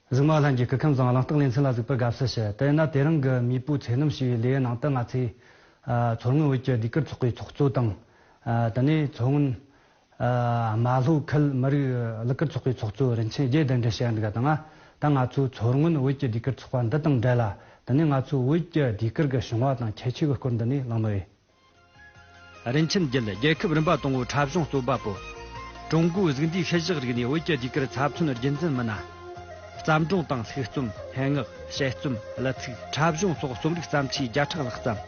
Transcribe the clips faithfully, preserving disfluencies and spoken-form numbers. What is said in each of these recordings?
གཟིགས་མོ་བ་ལྷན་རྒྱས། སྐུ་ཁམས་བཟང་། གླེང་སྟེགས་ལེ་ཚན་ལ་གཟིགས་པར་དགའ་བསུ་ཞུ། དེས་ན་དེ་རིང་གི་མེས་པོའི་ཚེ་སྣོམ་ཞེས་པའི་ལེའུ་ནང་དུ་ང་ཚོས་ཨ་མཚོ་སྔོན་བོད་ཀྱི་ཟློས་གར་ཚོགས་པའི་ཚོགས་གཙོ་དང་། ཨ་དེ་ནས་མཚོ་སྔོན་ཨ་རྨ་ལྷོ་ཁུལ་མི་རིགས་གླུ་གར་ཚོགས་པའི་ཚོགས་གཙོ་རིན་ཆེན་རྒྱལ་གདན་འདྲེན་བྱས་འདུག་ག་དང་། ད་ང་ཚོ་མཚོ་སྔོན་བོད་ཀྱི་ཟློས་གར་ཚོགས་པ་འདི་དང་འབྲེལ་ལ། དེ་ནས་ང་ཚོ་བོད་ཀྱི་ཟློས་གར་གྱི་བྱུང་བ་དང་ཁྱད་ཆོས་ཀྱི་སྐོར་འདི་ནས་གླེང་མོལ་ཡོད། རིན་ཆེན་རྒྱལ། རྒྱལ་ཁབ་རིམ་པ་དང་པོའི་འཁྲབ་གཞུང་རྩོད་པ་པོ། ཀྲུང་གོའི་གཟུགས་འདས་ཤུལ་བཞག་རིག་གནས་བོད་ཀྱི་ཟློས་གར་ཚབ་མཚོན་རྒྱུན་འཛིན་མི་སྣ། བརྩམས་སྒྲུང་དང་ལྷུག་རྩོམ། སྙན་ངག་དཔྱད་རྩོམ། གླུ་ཚིག་འཁྲབ་གཞུང་སོགས་རྩོམ་རིག་བརྩམས་ཆོས་བརྒྱ་ཕྲག་ལྷག་བརྩམས།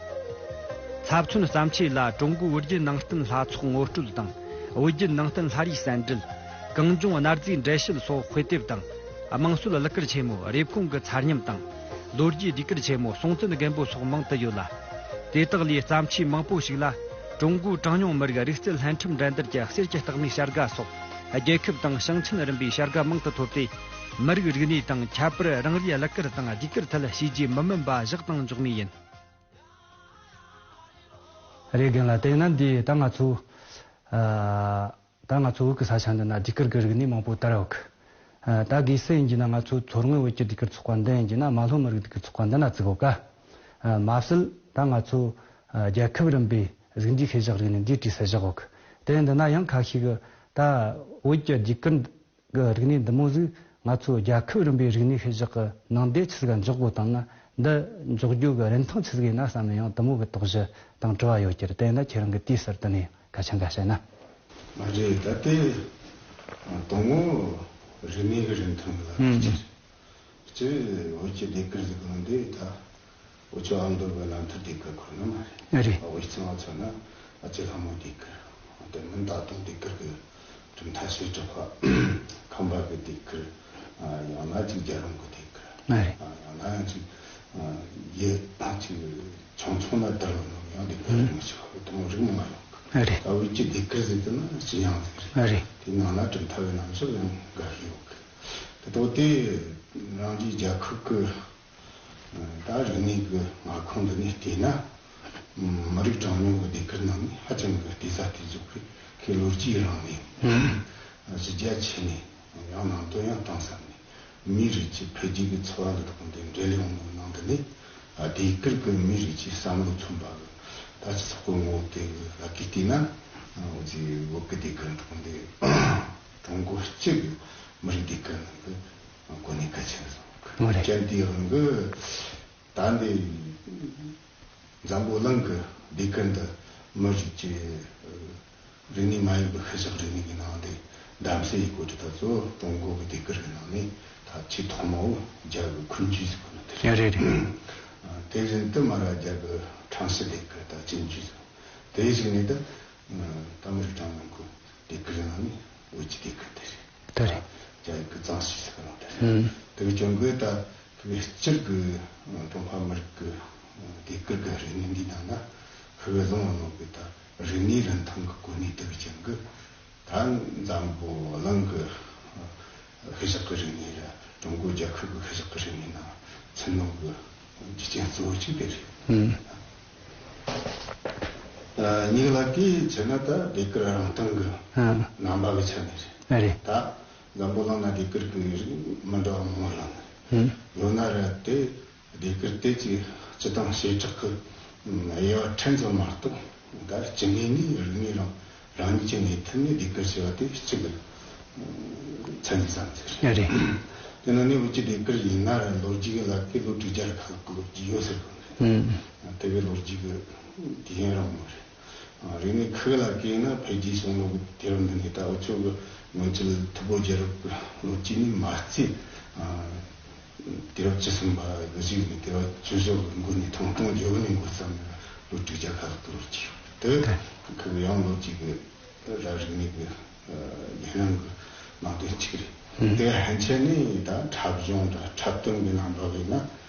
ཚབ་མཚོན་བརྩམས་ཆོས་ལ་ཀྲུང་གོའི་བོད་བརྒྱུད་ནང་བསྟན་ལྷ་ཚོགས་ངོ་སྤྲོད་དང་། བོད་བརྒྱུད་ནང་བསྟན་ལྷ་རིས་གསལ་འགྲེལ། གངས་ལྗོངས་གནའ་རྫས་འགྲེལ་བཤད་སོགས་དཔེ་དེབ་དང་། དམངས་སྲོལ་གླུ་གར་ཆེན་མོ་རེབ་གོང་གི་མཚར་ཉམས་དང་། ལོ་རྒྱུས་ཟློས་གར་ཆེན་མོ་སྲོང་བཙན་རྒན་པོ་སོགས་མང་དུ་ཡོད་ལ། དེ་དག་ལས་བརྩམས་ཆོས་མང་པོ་ཞིག་ལ་ཀྲུང་གོའི་གྲངས་ཉུང་མི་རིགས་རིག་རྩལ་སྣེ་ཁྲིད་འགྲན་བསྡུར་གྱི་གསེར་གྱི་རྟགས་མའི་བྱ་དགའ་སོགས། རྒྱལ་ཁབ་དང་ཞིང་ཆེན་རིམ་པའི་བྱ་དགའ་མང་དུ་ཐོབ་སྟེ། མི་རིགས་རིག་གནས་དང་ཁྱད་པར་རང་རེའི་གླུ་གར་དང་ཟློས་གར་ཐད་བྱས་རྗེས་མི་དམན་པ་བཞག་དང་འཇོག་མུས་ཡིན། རེད། རྒན་ལགས། དེས་ན་འདི་ད་ང་ཚོ་ཨ་ད་ང་ཚོ་བོད་ཀྱི་ས་ཆ་འདི་ན་ཟློས་གར་གྱི་རིག་གནས་མང་པོ་དར་ཡོད་གི། ཨ་ད་གལ་སྲིད་ཡིན་གྱི་ན་ང་ཚོ་མཚོ་སྔོན་བོད་ཀྱི་ཟློས་གར་ཚོགས་པ་འདི་ཡིན་གྱི་ན་རྨ་ལྷོ་མི་རིགས་ཟློས་གར་ཚོགས་པ་འདི་ན་བཙུགས་ཡོད་ག། ཨ་མ་ཟད་ད་ང་ཚོ་ཨ་རྒྱལ་ཁབ་རིམ་པའི་གཟུགས་འདས་ཤུལ་བཞག་རིག་གནས་འདི་བྲིས་སུ་བཞག་ཡོད་གི། དེ་འདི་ན་ཡང་ཁ་ཤས་ཀྱིས་ད་བོད་ཀྱི་ཟློས་གར་གི་རིག་གནས་འདི་མོ་ཟིག་ང་ཚོ་རྒྱལ་ཁབ་རིམ་པའི་རིག་གནས་ཤུལ་བཞག་གི་ནང་དེ་ཆི་ཟིག་ག་འཇོག་དགོས་དང་ན། འདི་འཇོག་རྒྱུ་གི་རིན་ཐང་ཆི་ཟིག་ཡིན་ན་བསམ་ནས་ཡང་དུ་མོ་གི་དོགས་གཞི་དང་དྲི་བ་ཡོད་ཀྱི་རེད། དེ་ཡིན་ན་ཁྱེད་རང་གི་དེའི་ཟུར་དུ་ནས་སྐད་ཆ་འགའ་བཤད་ན། མ་རེད། ད་དེ་དང་པོ་རིག་གནས་ཀྱི་རིན་ཐང་ལ་ཨུམ་ཅིག་སྤྱིར་བོད་ཀྱི་ཟློས་གར་ཟེར་གོ་ནོ་འདི་ད་འུ་ཚོ་ཨ་མདོ་གི་རྣམ་ཐར་ཟློས་གར་ཁོ་ན་མ་རེད། རེད། དབུས་གཙང་བ་མཚོན་ན་ཨ་ཅེ་ལྷ་མོ་ཟློས་གར། དེ་མིན་ད་དུང་ཟློས་གར་གྱི་གྲུབ་མཐའ་བྱེ་བྲག་པ། ཁམས་པ་གི་ཟློས་གར། ཡང་ན་ཅིག་རྒྱལ་རོང་གི་ཟློས་གར། རེད། ཡང་ན་ཡང་ཅིག་ཡུལ་ཅིག་ཆུང་ཆུང་ན་དར་བ་ནང་ཡང་ཟློས་གར་རིག་མི་ཞིག་དུ་མོ་རིགས་མང་ཡོང་གི། རེད། ད་བོད་ཀྱི་ཟློས་གར་ཟེར་དུས་ན་སྤྱི་ཡང་ཟིག་རེད། རེད། དེ་ནང་ན་གྲུབ་མཐའ་བའི་རྣམ་གཞག་ཡང་འགའ་ཤས་ཡོད་གི། དེ་ཐོག་དེ་རང་རེའི་རྒྱལ་ཁབ་ཀྱི་ད་རིག་གནས་ཀྱི་མངའ་ཁོངས་འདི་ནས་བལྟས་ན། མི་རིགས་གྲངས་ཉུང་གི་ཟློས་གར་ནང་ནས་ཧ་ཅང་གི་ལྟེ་ས་དེ་ཟུག་གི་ཁོའི་ལོ་རྒྱུས་རིང་ནས། གཞི་རྒྱ་ཆེ་ནས་ཡང་ནང་དོན་ཡང་གཏིང་ཟབ་ནས་མིའི་རིགས་ཀྱི་འཕེལ་རྒྱས་ཀྱི་འཚོ་བ་འདི་དག་འདི་འབྲེལ་ཡོང་གི་ནང་དུ་ནས། ཟློས་གར་གྱི་མིའི་རིགས་ཀྱི་བསམ་བློ་མཚོན་པ་གི་ད་སྤྱི་ཚོགས་ཀྱི་ངོ་བོ་དེ་གི་ལ་ཀའི་བལྟས་ན། འོ་ཙི་བོད་ཀྱི་ཟློས་གར་འདི་དག་འདི་ཀྲུང་གོ་སྤྱི་གི་མི་རིགས་ཟློས་གར་ནང་གི་གོ་གནས་གལ་ཆེན་བཟུང་གི། རེད། ཀྱང་དེའི་དབང་གིས་ད་འདི་འཛམ་བུ་གླིང་གི་ཟློས་གར་འདི་མི་རིགས་ཀྱི་རིག་གནས་མ་ཡིན་པའི་ཤུལ་བཞག་རིག་གནས་ཀྱི་ནང་དེ་གདམ་གསེས་ཡེད་གོ་དུས་ད་གཙོ་བོ་ཀྲུང་གོ་གི་ཟློས་གར་གྱི་ནང་ནས་ད་ཆེས་ཐོག་མ་བོ་རྒྱ་གི་ཁུན་ཇུས་ཟེར་གོ་ནོ་དེ་རེད། རེད་རེད། དེ་བཞིན་དུ་མར་རྒྱ་གི་ཁྲང་ཞི་ཟློས་གར་ད་ཅིན་ཇུས་ཟེར། དེ་བཞིན་ནས་ད་ད་མི་རིགས་གྲངས་ཉུང་གི་ཟློས་གར་ནང་ནས་བོད་ཀྱི་ཟློས་གར་དེ་རེད། དེ་རེད། རྒྱ་ཡིག་གི་གཙང་ཞིག་ཟེར་གོ་ནོ་དེ་རེད། ཨང་། དེ་གི་རྐྱེན་གིས་ད་ཁི་སྤྱིར་གི་ཀྲུང་ཧྭ་མི་རིགས་ཀྱི་ཟློས་གར་གི་རིག་གནས་འདིའི་ནང་ན་ཁི་གི་བཟུང་བ་ནོ་གི་ད་རིག་གནས་རིན་ཐང་གི་གོ་གནས་དེ་གི་རྐྱེན་གིས། ད་འཛམ་བུ་གླིང་གི་ཤུལ་བཞག་གི་རིག་གནས་ར་ཀྲུང་གོ་རྒྱལ་ཁབ་ཀྱི་ཤུལ་བཞག་གི་རིག་གནས་ནང་ཚུད་ནོ་གི་རྒྱུ་རྐྱེན་གཙོ་བོ་གཅིག་དེ་རེད། ཨང་། ཨ་ཉིག་ལ་ཀའི་ཆེ་ན་ད་ཟློས་གར་རང་སྟེང་གི་ཨང་། རྣམ་པ་གི་ཆ་ནས་རེད། རེད། ད་འཛམ་བུ་གླིང་ན་ཟློས་གར་གི་རིགས་མི་འདྲ་བ་མང་བོ་ཡོད་ནི་རེད། ཨང་། ཡོད་ན་ར་དེ། ཟློས་གར་དེ་ཅིག་སྤྱི་དང་བྱེ་བྲག་གི་དབྱེ་བ་ཕྲན་ཙམ་མ་གཏོགས། ད་སྤྱི་ངོས་ནས་རིག་གནས་རང་རང་ཉིད་ཀྱི་ངོས་ཐད་ནས་ཟློས་གར་ཞེས་པ་དེ་སྤྱི་གི་མཚན་ཉིད་ཙམ་ཟིག་རེད། རེད། དེ་ནང་ནས་བོད་ཀྱི་ཟློས་གར་ཡིན་ན་ར་ལོ་རྒྱུས་ཀྱི་ལ་ཀའི་ལོ་དྲུག་བརྒྱ་ལྷག་གི་ལོ་རྒྱུས་ཡོད་ཟེར་གི་རེད། ཨང་། དེ་གི་ལོ་རྒྱུས་ཀྱི་དུས་ཡུན་རིང་མོ་རེད། རིག་གནས་ཁུལ་ལ་བལྟས་ན་འཕེལ་རྒྱས་བྱུང་ལོ་དུས་རབས་འདི་ནས་ད་འུ་ཆོ་གི་སྔོན་ཆད་ཐུ་བོ་རྒྱལ་རབས་ཀྱི་ལོ་རྒྱུས་ནས་མ་རྩིས། དུས་རབས་བཅུ་གསུམ་པ་གཞུག་ནས་དུས་རབས་བཅུ་བཞི་པའི་འགོ་ནས་ཐང་སྟོང་རྒྱལ་པོ་ནས་འགོ་བརྩམས་ནས་ལོ་དྲུག་བརྒྱ་ཁ་ལྷག་ཏུ་ལོ་རྒྱུས་ཡོད། དེ་ཁུལ་ཡང་ལོ་རྒྱུས་ཀྱི་ར་རིག་གནས་ཀྱི་ཡུན་རིང་གི་ནང་དོན་གཅིག་རེད། དེ་ཕན་ཆད་ནས་ད་འཁྲབ་གཞུང་དང་འཁྲབ་སྟོན་གྱི་རྣམ་པ་བས་ན།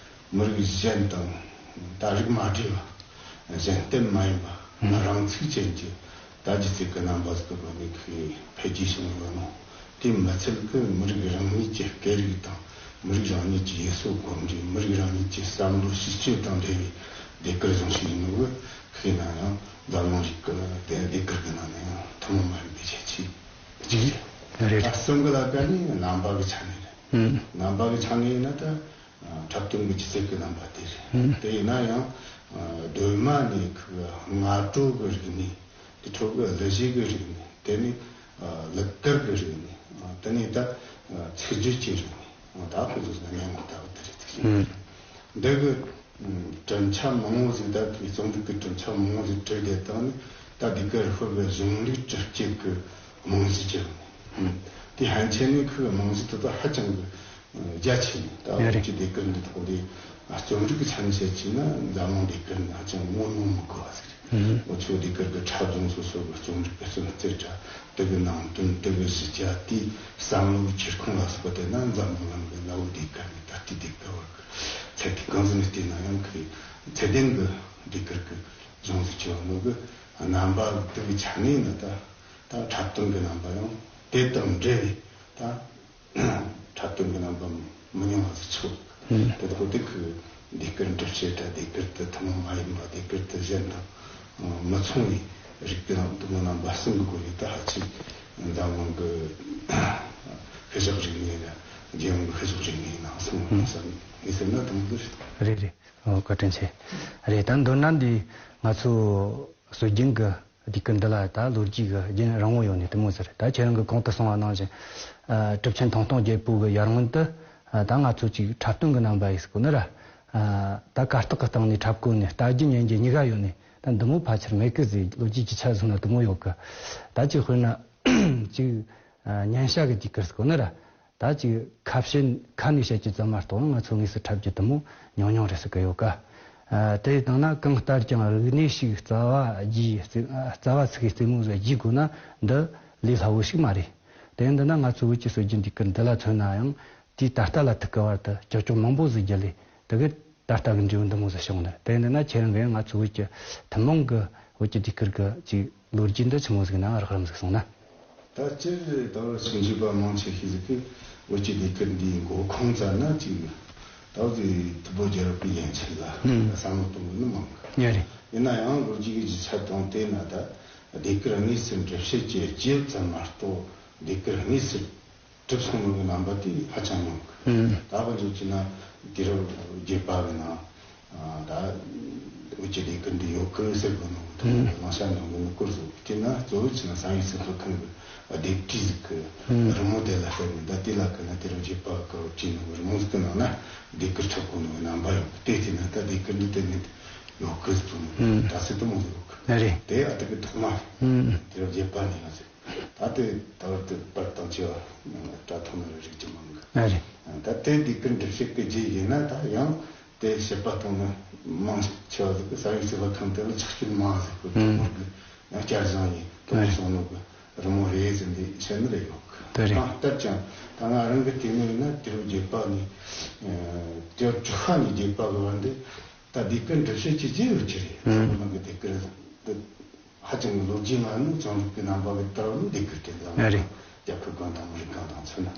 མི་རིགས་གཞན་དང་ད་རིགས་མ་འདྲེས་པ། གཞན་བརྟེན་མ་ཡིན་པ། ཨང་། རང་ཚུགས་ཅན་གྱི་ད་སྒྱུ་རྩལ་གྱི་རྣམ་པ་ཟིག་གི་སྒོ་ནས་ཁོས་འཕེལ་རྒྱས་བྱུང་ཡོད་ནོ། དེ་མི་ཚད་ཀྱི་མི་རིགས་རང་ཉིད་ཀྱི་སྐད་རིགས་དང་། མི་རིགས་རང་ཉིད་ཀྱི་ཡུལ་སྲོལ་གོམས་འདྲིས། མི་རིགས་རང་ཉིད་ཀྱི་བསམ་བློ་སྤྱི་སྤྱོད་དང་འབྲེལ་བའི་ཟློས་གར་བཟང་ཤོས་ཡིན་ནོ་གི་ཤེས་ན་ཡང་འཛམ་གླིང་རིག་གི་ཟློས་གར་གྱི་ནང་ནས་ཡང་ཐུན་མོང་མ་ཡིན་པའི་ཁྱད་ཆོས་གཅིག་རེད། རེད། ད་གསུམ་གི་ལ་ཀ་ནི་རྣམ་པ་གི་ཆ་ནས་རེད། རྣམ་པ་གི་ཆ་ནས་ཡིན་ན་ད་འཁྲབ་སྟོན་གི་སྤྱི་ཚོགས་གི་རྣམ་པ་དེ་རེད། དེ་ཡིན་ན་ཡང་གདོད་མ་ནས་ཁོ་སྔ་དྲོ་གི་རིག་གནས། དེ་འཕྲོ་གི་གླུ་གཞས་གི་རིག་གནས། དེ་ནས་གླུ་གར་གི་རིག་གནས། དེ་ནས་ད་ཚིག་སྦྱོར་གྱི་རིག་གནས། ད་ཁོ་ཚོ་ཟ་ཉན་མ་ལྟ་བུ་དེ་རེད། དེ་འདི་གི་གྲུབ་ཆ་མང་བོ་ཟིག་ད་དེ་རྩོམ་རིག་གི་གྲུབ་ཆ་མང་བོ་ཟིག་བྲིས་ཏེ་བཏང་ནས། ད་འདི་གར་ཤོར་བའི་གཞུང་ལུགས་གྲུབ་བྱེད་ཀྱི་རྨང་གཞི་ཅིག་ཡོད་ནི། དེ་ཕན་ཆད་ནས་ཁོའི་རྨང་གཞི་དེ་དག་ཧ་ཅང་གི་རྒྱ་ཆེ་ནས། ད་ཡ་རེད། འུ་ཅག་ཟློས་གར་འདི་ཐོག་ལས་རྩོམ་རིག་གི་ཆ་ནས་བཤད་ཀྱི་ན་འཛམ་གླིང་ཟློས་གར་ནི་ཧ་ཅང་ངོ་གནོང་མི་དགོས་པ་ཟིག་རེད། ཡ་རེད། འུ་ཆོ་ཟློས་གར་གི་འཁྲབ་གཞུང་སོ་སོ་གི་རྩོམ་རིག་གི་སོ་སོ་རྩེ་གྲ་དེ་གི་ནང་དོན། དེ་གི་གཞི་རྒྱ། དེའི་བསམ་བློའི་འཁྱེར་ཁུངས་ལ་སོགས་པ་དེ་ན་འཛམ་གླིང་གི་གནའ་བོའི་ཟློས་གར་ནས་ད་ལྟའི་ཟློས་གར་བར་གི་ཚད་དེ་གང་ཟིག་ནས་བལྟས་ན་ཡང་ཁོའི་ཚད་ལྡན་གི་ཟློས་གར་གི་གཞུང་ཟིག་ཆགས་ནོ་གི། རྣམ་པ་དེ་གི་ཆ་ནས་ནི་ད་ད་འཁྲབ་སྟོན་གི་རྣམ་པ་ཡང་དེ་དང་འབྲེལ་བའི་ད་འཁྲབ་སྟོན་གི་རྣམ་པ་མི་ཉུང་བ་ཟིག་ཆགས། ཨང་། དེ་ཐོག་དེ་གི་ཟློས་གར་འགྲེལ་བཤད་དང་ཟློས་གར་དེ་ཐུན་མོང་མ་ཡིན་པ། ཟློས་གར་དེ་གཞན་དང་མི་མཚུངས་པའི་རིག་པའི་རྣམ་དུ་མོ་རྣམ་པ་གསུམ་གི་སྒོ་ནས་ད་ཧ་ཅང་འཛམ་གླིང་གི་ཤུལ་བཞག་རིག་གནས་ལ། རྒྱལ་ཡོངས་ཀྱི་ཤུལ་བཞག་རིག་གནས་ནང་གསུངས་པ་བསམ་ངེས་ཟེར་ན་དུང་འདིར། རེད་རེད། ཨོ། བཀའ་དྲིན་ཆེ། རེད། ད་མདོར་ན་འདི་ང་ཚོ་སྲོལ་རྒྱུན་གྱི་ཟློས་གར་འདི་ལ་ད་ལོ་རྒྱུས་ཀྱི་རྒྱུན་རིང་བོ་ཡོད་ནི་དེ་མོ་ཟེར། ད་ཁྱེད་རང་གིས་གོང་དུ་གསུངས་པ་ནང་བཞིན། ཨ། གྲུབ་ཆེན་ཐང་སྟོང་རྒྱལ་པོ་གི་ཡར་སྔོན་དུ། ཨ། ད་ང་ཚོ་ཅིག་འཁྲབ་སྟོན་གྱི་རྣམ་པ་ཡིན་ཟེར་གོ་ནི་ར། ཨ། ད་གར་སྟེགས་ཀྱི་སྟེང་ནས་འཁྲབ་གོ་ནི། ལྟ་རྒྱུ་ཉན་རྒྱུ་གཉིས་ཀ་ཡོད་ནི། ད་འདི་མོ་ཕལ་ཆེར་མེད་གི་ཟེར། ལོ་རྒྱུས་ཀྱི་ཆ་བཞག་ན་དེ་མོ་ཡོད་གི། ད་ཅིག་དཔེར་ན་ཅིག་ཨ། སྙན་ཞྭ་གི་ཟློས་གར་ཟེར་གོ་ནི་ར། ད་ཅིག་ཁ་བཤད། ཁ་ནས་བཤད་རྒྱུ་ཙམ་མ་གཏོགས་ང་ཚོ་དངོས་སུ་འཁྲབ་རྒྱུ་དེ་མོ་ཉུང་ཉུང་རེད་ཟེར་གི་ཡོད་ཀ། ཨ། དེ་ཡི་སྟེང་ན་གང་ལྟར་ཀྱང་རིག་གནས་ཤིག་རྩ་བ་རྒྱས། རྩ་བ་ཚུགས་ཀྱི་རྩེ་མོ་ཟིག་རྒྱས་དགོས་ན་འདི་ལས་སླ་བོ་ཞིག་མ་རེད། དེ་ཡིན་དུས་ན་ང་ཚོ་བོད་ཀྱི་སྲོལ་རྒྱུན་ཟློས་གར་འདི་ལ་མཚོན་ནའང་། དུས་ད་ལྟ་ལ་ཐུག་གི་བར་དུ་ཀྱག་ཀྱོག་མང་པོ་ཟིག་བརྒྱུད་ལས་དེ་གི་ད་ལྟ་གི་འབྲས་བུ་འདི་མོ་ཟིག་བྱུང་ནི། དེ་ཡིན་དུས་ན་ཁྱེད་རང་གིས་ང་ཚོ་བོད་ཀྱི་ཐུན་མོང་གི་བོད་ཀྱི་ཟློས་གར་གི་ཅིག་ལོ་རྒྱུས་འདི་ཆི་མོ་ཟིག་ན་རགས་རིམ་ཟིག་གསུངས་ན། ད་སྤྱིར་ད་བར་ཞིབ་འཇུག་པ་མང་ཆེ་ཤོས་ཟིག་གིས་བོད་ཀྱི་ཟློས་གར་འདིའི་འགོ་ཁུངས་བཙལ་ན། ཅིག་ད་བར་དུ་ཐུ་བྷོད་རྒྱལ་རབས་ཀྱི་ཡན་ཆད་ལ་ཨང་བསམ་བློ་གཏོང་གི་ནི་མང་གི། ཡ་རེད། ཡིན་ན་ཡང་ལོ་རྒྱུས་ཀྱི་རྒྱུ་ཆ་དང་བལྟས་ན། ད་ཟློས་གར་དངོས་སུ་འགྲེལ་བཤད་བྱེད་རྒྱུ་ཙམ་མ་གཏོགས་ཟློས་གར་དངོས་སུ་གྲུབ་སོང་ནོ་གི་རྣམ་པ་དེ་ཧ་ཅང་མང་གི། ཨང་། ད་ག་འཇོག་བྱས་ན་དུས་རབས་བརྒྱད་པ་གི་ནང་། ཨ། ད་བོད་ཀྱི་ཟློས་གར་འདི་ཡོད་གི་ཟེར་གོ་ནོ་གི་ཐོག་ནས་གླེང་བྱ་འདོན་གོ་ནོ་སྐོར་ཟིག་བལྟས་ན། གཙོ་བོ་བྱས་ན་བསམ་ཡས་གསེར་ཁང་གི་ལྡེབས་བྲིས་ཟིག་གི་རི་མོ་དེ་ལ་བལྟས་ནས། ད་དེ་ལ་བལྟས་ན་དུས་རབས་བརྒྱད་པ་གི་སྐབས་བྲིས་ནོ་གི་རི་མོ་ཟིག་གི་ནང་ན་ཟློས་གར་འཁྲབ་གོ་ནོ་གི་རྣམ་པ་ཡོད་གི། དེ་བལྟས་ན་ད་ཟློས་གར་འདི་དེ་ནས་ཡོད་གི་ཟེར་གོ་ནོ་གི་ད་སེ་དེ་མོ་ཟིག་ཡོད་གི། རེད། དེ་ཨ་ད་གི་ཐོག་མ་རེད། དུས་རབས་བརྒྱད་པ་ནས་ཡོད་ཟིག། ད་དེ་ད་བར་དུ་པར་དང་བཅས་པ་དྲ་ཐོག་ན་རེ་རིག་རྒྱུ་མང་གི། ཨ་རེད། ད་དེ་ཟློས་གར་འགྲེལ་བཤད་ཀྱི་རྗེས་ཡིན་ན་ད་ཡང་དེ་དཔྱད་པ་གཏོང་ནི་མང་ཆེ་བ་ཟིག་གིས་བསམ་ཡས་གསེར་ཁང་དེ་ལ་ཆགས་སྐྱོན་མང་ཟིག་གི། ཨང་། ཐུ་བྷོད་ཀྱི་ཡང་བསྐྱར་བཟང་ཡིན། ཐུ་བྷོད་སོང་ནོ་གི་རི་མོ་རེད་ཟེར་ནས་བཤད་ནི་རེ་ཡོད་གི། དེ་རེད། ཨ། ལྟར་ཀྱང་ད་ང་རང་གི་བལྟས་ནོ་ཡིན་ན་དུས་རབས་བརྒྱད་པ་ནས་དུས་རབས་དྲུག་པ་ནས་བརྒྱད་པ་གི་བར་འདི། ད་ཟློས་གར་འགྲེལ་བཤད་བྱེད་རྒྱུ་ཡོད་ཀྱི་རེད། ཨང་། ཚང་མ་གི་ཟློས་གར་འདི་ཧ་ཅང་གི་ལོ་རྒྱུས་ནང་ནས་རྩོམ་རིག་གི་རྣམ་པ་གི་ལྟ་བ་ནི་ཟློས་གར་དེ་འཛམ་གླིང་། ཨ་རེད། རྒྱལ་ཁབ་གང་དང་མི་རིགས་གང་དང་མཚོན་ན།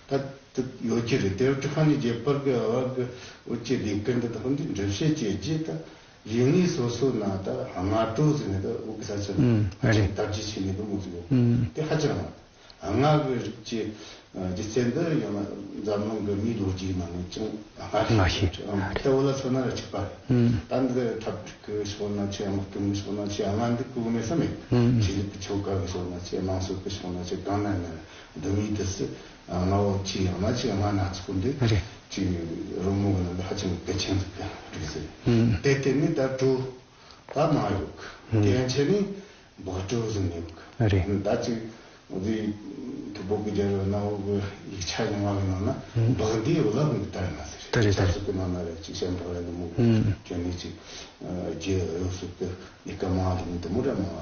ད་དེ་ཡོད་ཀྱི་རེད། དེ་དྲུག་པ་ནས་བརྒྱད་པ་གི་བར་གི་བོད་ཀྱི་ཟློས་གར་འདི་དག་འདི་འགྲེལ་བཤད་བྱེད་རྒྱུ་ད་ཡུལ་དངོས་སོ་སོ་ན་ད་སྔ་དྲོ་ཟེར་ནས་ད་འུ་གི་ས་ཆ་ཨང་། ཨ་རེད། དར་རྒྱས་ཕྱིན་ནས་འདུག་མོ་ཟིག་ཡོད། ཨང་། དེ་ཧ་ཅང་ང་། སྔ་གི་རིགས་ཀྱི་ཨ་རྒྱུ་རྐྱེན་འདི་ཡང་ན་འཛམ་གླིང་གི་མིའི་ལོ་རྒྱུས་ནང་ནས་ཅུང་སྔ་ཤོས། སྔ་ཤོས། ཨང་། ད་བོད་ལ་མཚོན་ན་ར་གཅིག་པ་རེད། ཨང་། ད་འདི་འཁྲབ་ཁྲིད་གི་ཕྱོགས་ན་ཆེ། དམག་དོན་གི་ཕྱོགས་ན་ཆེ། སྔ་འདི་གོ་གི་མེད་ས་མེད། ཨང་། ཆོས་ལུགས་ཀྱི་ཆོ་ག་གི་ཕྱོགས་ན་ཆེ། དམངས་སྲོལ་གི་ཕྱོགས་ན་ཆེ། གང་ན་ཡིན་ན་འདི་མོའི་དུས་སུ་སྔ་བོ་ཆེ། ཡང་ན་ཆེ། སྔ་ན་ཚོགས་འདི། རེད། ཅིག་རོལ་མོ་གི་ནང་གི་ཧ་ཅང་གལ་ཆེན་ཟིག་གི་རིགས་ཟིག། ཨང་། དེ་དེ་ནས་ད་བྲོ་ད་མང་ཡོད་གི། ཨང་། དེ་ཡན་ཆད་ནས་འབག་བྲོ་ཟེར་ནས་ཡོད་གི། རེད། ད་ཅིག་འདི་ཐུ་བྷོད་ཀྱི་རྒྱལ་རབས་གནའ་བོ་གི་ཡིག་ཆ་རྙིང་བ་གི་ནང་ན། ཨང་། འབག་འདི་བླ་མའི་དར་ང་ཟེར། དེ་རེད། དེ་ཆབ་རེད། སྲིད་གི་ནང་ན་རེད། ཅིག་ཞལ་འབག་རེད། འདི་མོ་ཨང་གྱོན་ནས་ཅིག་རྒྱུ་གཡོག་སོགས་ཀྱི་ལས་ཀ་མང་ལ་འདི་མོ་ར་མང་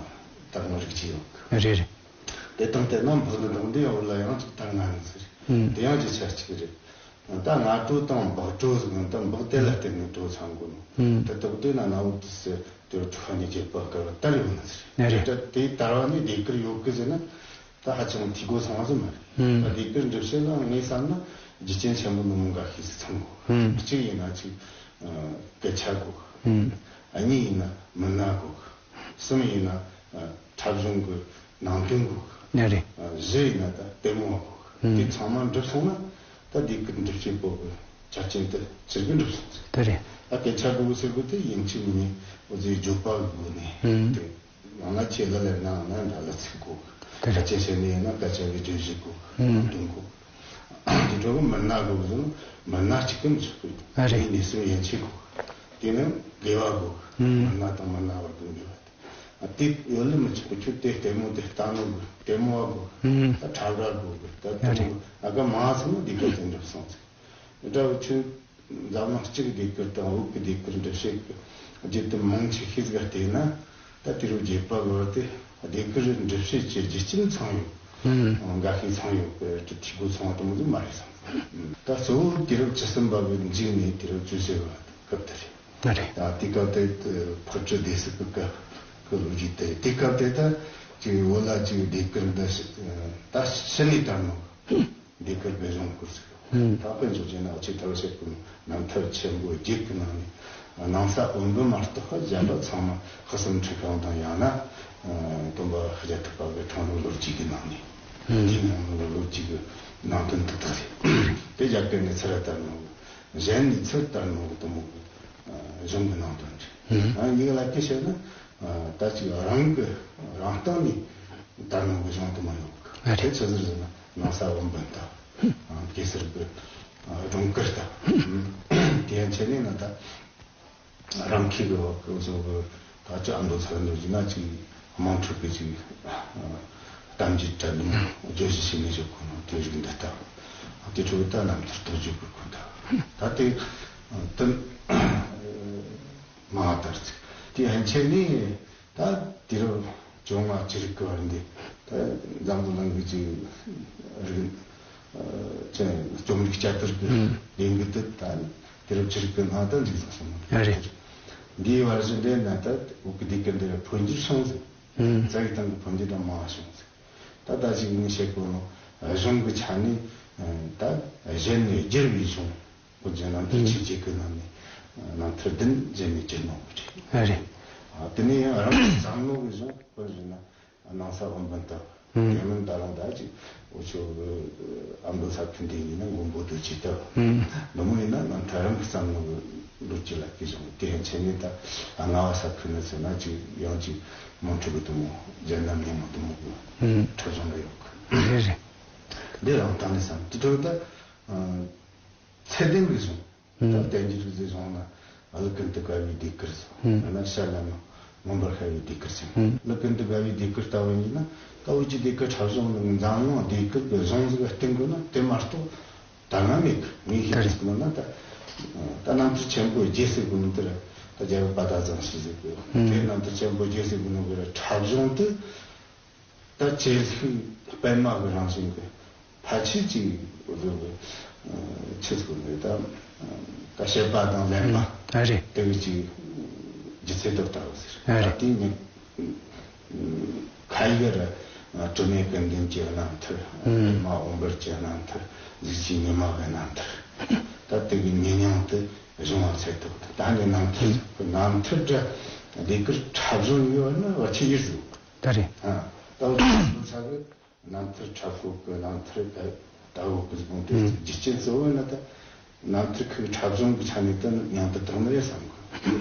དར་ང་རིགས་ཅིག་ཡོད་གི། རེད་རེད། དེ་དང་དེ་ན་འབག་འདི་འབག་འདི་ཡང་བླ་ཡང་ཅིག་དར་ང་ནི་ཟེར། ཨང་། དེ་ཡང་རྒྱུ་ཆ་གཅིག་རེད། ད་སྔ་དྲོ་དང་འབག་བྲོ་ཟེར་ནི་ད་འབག་དེ་ལ་བརྟེན་ནས་བྲོ་ཚང་དགོས་ནོ། ཨང་། དེ་ཐོག་དེ་ན་གནའ་བོ་དུས་སུ་དེ་དྲུག་པ་ནས་བརྒྱད་པ་བར་དར་ཡོད་ནི་ཟེར། ཨ་རེད། ད་དེའི་དར་བ་ནས་ཟློས་གར་ཡོད་གི་ཟེར་ན་ད་ཧ་ཅང་འཐུས་སྒོ་ཚང་བ་ཟིག་མ་རེད། ཨང་། ད་ཟློས་གར་འགྲེལ་བཤད་ལ་ངས་བསམ་ན་རྒྱུ་རྐྱེན་ཆེན་པོ་འདི་མོ་འགའ་ཤས་ཤིག་ཚང་དགོས། ཨང་། གཅིག་ཡིན་ན་ཅིག་ཨ་སྐད་ཆ་དགོས། ཨང་། ཨ་གཉིས་ཡིན་ན་མི་སྣ་དགོས། གསུམ་ཡིན་ན་ཨ་འཁྲབ་གཞུང་གི་ནང་དོན་དགོས། ཨ་རེད། ཨ་བཞི་ཡིན་ན་ད་ལྟད་མོ་བ་དགོས། ཨང་། དེ་ཚང་མ་འགྲུབ་སོང་ན། ད་ཟློས་གར་འགྲེལ་བཤད་པོ་གི་ཆ་རྐྱེན་དེ་ཕྱིར་གི་འགྲུབ་སོང་ཟིག་དེ་རེད། ད་སྐད་ཆ་གོ་ཟེར་གོ་དེ་ཡིན་གཅིག་མིན་གཉིས་འོ་ཟིག་བརྗོད་པ་གི་སྒོ་ནས་ཨུམ། དེ་ཡང་ན་ཁྱེད་ལ་ལབ་ན་ཡང་ན་འདྲ་ལ་ཚིག་གོ་གི་དེ་རེད། སྐད་ཆ་བཤད་ནས་ཡིན་ན་སྐད་ཆ་གི་བརྗོད་གཞི་གོ་གི་ཨུམ། དོན་གོ་གི་དེ་འགྲོ་གི་མི་སྣ་གོ་གི་ཟེར་ན་མི་སྣ་གཅིག་གི་མི་ཆོག་གི་ཨ་རེད། མི་སྣའི་སེམས་ཡན་ཆད་གོ་གི་དེ་ནི་འགལ་བ་གོ་གི་ཨུམ། མི་སྣ་དང་མི་སྣ་བར་གི་འགལ་བ། དེ་ཡོད་ལ་མི་ཆོག་གི་ཁྱོད་དེ་ལྟད་མོ་དེ་ལྟ་ནོ་གི་ལྟད་མོ་བ་གོ་ཧུམ། ད་ཁྲ་བྲ་གོ་གི་ད་ཡ་ལྟད་རེད། མོ་ཨ་ཀ་མ་སོང་ན་ཟློས་གར་དེ་འགྲུབ་སོང་ཟིག་འདྲ་བོ་ཁྱོད་འཛམ་གླིང་གཅིག་གི་ཟློས་གར་དང་བོད་ཀྱི་ཟློས་གར་འགྲེལ་བཤད་གི་རྒྱུད་དུ་མང་ཆེ་ཤོས་ཟིག་བལྟས་ན་ད་དེ་རུ་རྒྱུད་པ་གི་བར་དེ་ཟློས་གར་འགྲེལ་བཤད་ཀྱི་རྒྱུ་རྐྱེན་ཚང་ཡོད། ཧུམ། འགའ་ཤས་ཚང་ཡོད་གི་འཐུས་སྒོ་ཚང་བ་དེ་མོ་ཟིག་མ་རེད་བསམ། ད་གཙོ་བོ་དུས་རབས་བཅུ་གསུམ་པ་གི་མཇུག་ནས་དུས་རབས་བཅུ་བཞི་པ་སྐབས་དེ་རེད། ཨ་རེད། ད་དེ་སྐབས་དེ་ཕོ་བྲང་སྡེ་སྲིད་ཀྱི་སྐབས་ཀྱི་ལོ་རྒྱུས་དེ་རེད། དེ་སྐབས་དེ་ད་ཅིག་བོད་ལ་ཅིག་ཟློས་གར་འདི་ད་ཕྱི་ནས་དར་ནོ་ཟློས་གར་སྦས་གཞུང་བསྐུར་ཟིག་ཧུམ། ད་དཔེ་འཇོག་བྱས་ན་འུ་ཆོས་ད་བཤད་ཀུན་རྣམ་ཐར་ཆེན་པོ་བརྒྱད་ཀྱི་ནང་ནས་སྣང་ས་འོད་འབུམ་མ་གཏོགས་གཞན་པ་ཚང་མ་ཧ་སམ་ཁྲི་ཤང་དང་ཡང་ན་སྟོན་པ་བརྒྱད་ཐུབ་པ་གི་འཁྲུངས་ལོ་ལོ་རྒྱུས་ཀྱི་ནང་ནས་ཧུམ། དེའི་ནང་ལོ་ལོ་རྒྱུས་ཀྱི་ནང་དོན་དེ་དག་རེད། དེ་རྒྱ་གར་ནས་ཚུར་དར་ནོ་གཞན་ནས་ཚུར་དར་ནོ་གི་དེ་མོ་གི་གཞུང་གི་ནང་དོན་རེད། ཨ་ཡིག་ལ་སྐད་བཤད་ན་ད་ཅིག་རང་གི་རང་སྟེང་ནས་དར་ནོ་གི་གཞུང་དེ་མོ་ཡོད་གི་ཨ་རེད། དེ་ཆི་ཟེར་ཟེར་ན་སྣང་ས་འོད་འབུམ་ལྟ་བུ་གེ་སར་གི་སྒྲུང་དཀར་ལྟ་བུ་དེ་ཡང་ཆེ་ནས་ན་ད། རང་ཁྱི་གི་བ་གི་བཟོ་གི་ད་ཅི་ཨ་མདོ་ཚ་འདོད་ཀྱི་ན་ཅི་དམངས་ཁྲོད་ཀྱི་ཅི་གཏམ་རྒྱུད་གྲལ་རིམ་བརྗོད་གཞི་ཞིག་ནས་བཞག་གོ་ནོ་དེ་རིགས་འདི་ལྟ་བུ་དེ་ཁྲོད་ད་རྣམ་ཐར་རྟོགས་བརྗོད་གི་ཁུངས་ལྟ་བུ་ད་དེ་དོན་མ་ལྟར་ཚིག་དེ་ཡན་ཆད་ནས། ད་དུས་རབས་བཅོ་ལྔ་བཅུ་དྲུག་གི་བར་འདི་ད་འཛམ་བུ་གླིང་གི་ཅིག་རིག་ཅན་རྩོམ་རིག་བསྐྱར་དར་གྱི་ལས་འགུལ་དེ་ད་དུས་རབས་བཅུ་དྲུག་གི་ནང་ད་འཛུགས་སོང་སོང་ཨ་རེད། འདིའི་བར་གཞི་འདི་ན་ད་བོད་ཀྱི་ཟློས་གར་འདི་འཕོ་འགྱུར་བྱུང་ཟིག་ཨུམ། རྩ་བའི་སྟེང་གི་འཕོ་འགྱུར་དང་མང་བ་བྱུང་ཟིག་ད་ད་ཅིག་ངས་བཤད་དགོས་ནོ་གཞུང་གི་ཆ་ནས་ད་གཞན་ནས་བསྒྱུར་བའི་གཞུང་། བོད་ཀྱི་རྣམ་ཐར་ཆེ་བརྒྱད་ཀྱི་ནང་ནས་རྣམ་ཐར་བདུན་རྗེས་ནས་བསྒྱུར་གནང་བ་རེད། ཨ་རེད། ཨ་དེ་ནས་ཡང་རང་གིས་བརྩམས་ནོ་གི་གཞུང་དཔེར་བཞག་ན་སྣང་ས་འོད་འབུམ་ལྟ་བུ། ཨུམ། དེ་མིན་ད་རུང་ད་ཅིག་འུ་ཆོ་གི་ཨ་མདོ་ས་ཁུལ་འདི་ཡིན་ན་མགོན་པོ་རྡོ་རྗེ་ལྟ་བུ། ཨུམ། འདི་མོ་ཡིན་ན་རྣམ་ཐར་རང་གིས་བརྩམས་ནོ་གི་ལོ་རྒྱུས་ལ་གི་གཞུང་དེ་ཡང་ཆེ་ནས་ད་རྔ་བ་ས་ཁུལ་ནས་ཟེར་ན་ཅིག་ཡང་ཅིག་མང་ཁྲོད་གི་དེ་མོ་རྒྱ་ནམ་ཉིན་མོ་དེ་མོ་གི་ཨུམ། འཁྲབ་གཞུང་ལ་ཡོད་གི་རེད་རེད། འདི་རང་ཐང་ནས་བསམ་དེ་འཕྲོ་ད། ཚད་ལྡན་གྱི་གཞུང་། ད་ཨུམ། བསྟན་འགྱུར་ཟེར་གཞུང་ན་ཀླུ་ཀུན་ཏུ་དགའ་བའི་ཟློས་གར་སོགས་ཨུམ། ཡང་ན་ཤར་ལ་ན་མངོན་པར་ཤར་བའི་ཟློས་གར་ཟེར། ཨུམ། ཀླུ་ཀུན་ཏུ་དགའ་བའི་ཟློས་གར་ལྟ་བུ་ཡིན་ན་ད་བོད་ཀྱི་ཟློས་གར་འཁྲབ་གཞུང་ནི་འཛམ་གླིང་ཟློས་གར་གྱི་གཞུང་ཟིག་ག་བསྟན་དགོས་ན་དེ་མ་གཏོགས་ད་ང་མེད་གི་ངས་ཤེས་ཚིག་ནོ་ན་ད་ད་རྣམ་ཐར་ཆེན་པོ་རྒྱས་ཟེར་དགོས་ནི་དེ་ར་ད་རྒྱལ་བ་དཔལ་ལྡན་རྫོང་ཞེས་ཟེར་དགོས་ཨུམ། དེ་རྣམ་ཐར་ཆེན་པོ་རྒྱས་ཟེར་དགོས་ནི་གི་ར་འཁྲབ་གཞུང་དེ། ད་བྱེད་ལུགས་པད་མ་གི་རང་བཞིན་གྱི་ཕལ་ཆེར་གྱི་ཆེད་དུ་ནས་ད་ད་བཤད་པ་དང་ལེན་པ་ཨ་རེད། དེ་གི་ཅིག་སྒྱུ་རྩལ་དུ་ལྟ་བུ་ཟེར། ཨ་རེད། ད་དེ་ཉིད་ཁ་ཡི་ར་དྲི་མེད་ཀུན་ལྡན་གྱི་རྣམ་ཐར། ཨུམ། མ་འོངས་པར་གྱི་རྣམ་ཐར། གཟུགས་ཀྱི་ཉི་མ་གི་རྣམ་ཐར། ད་དེ་གི་ཉེ་མྱང་དུ་གཞུང་བ་ཚད་ཐུབ་ད་ནི་རྣམ་ཐར་ཨུམ། རྣམ་ཐར་འདྲ་ཟློས་གར་འཁྲབ་གཞུང་ཡོད་ན་བ་ཆི་ཡིར་ཟིག་ད་རེད། ཨ། ད་འུ་ཚོ་ས་གི་རྣམ་ཐར་འཁྲབ་གོ་གི་རྣམ་ཐར་ད་ད་འུ་གི་དགོངས་དེ་ཨུམ། རྒྱུ་རྐྱེན་གཙོ་བོ་ཡིན་ན་ད་རྣམ་ཐར་ཁུག་འཁྲབ་གཞུང་གི་ཆ་ནས་ད་མྱང་དུ་བཏང་ནི་རེད་བསམ་གི་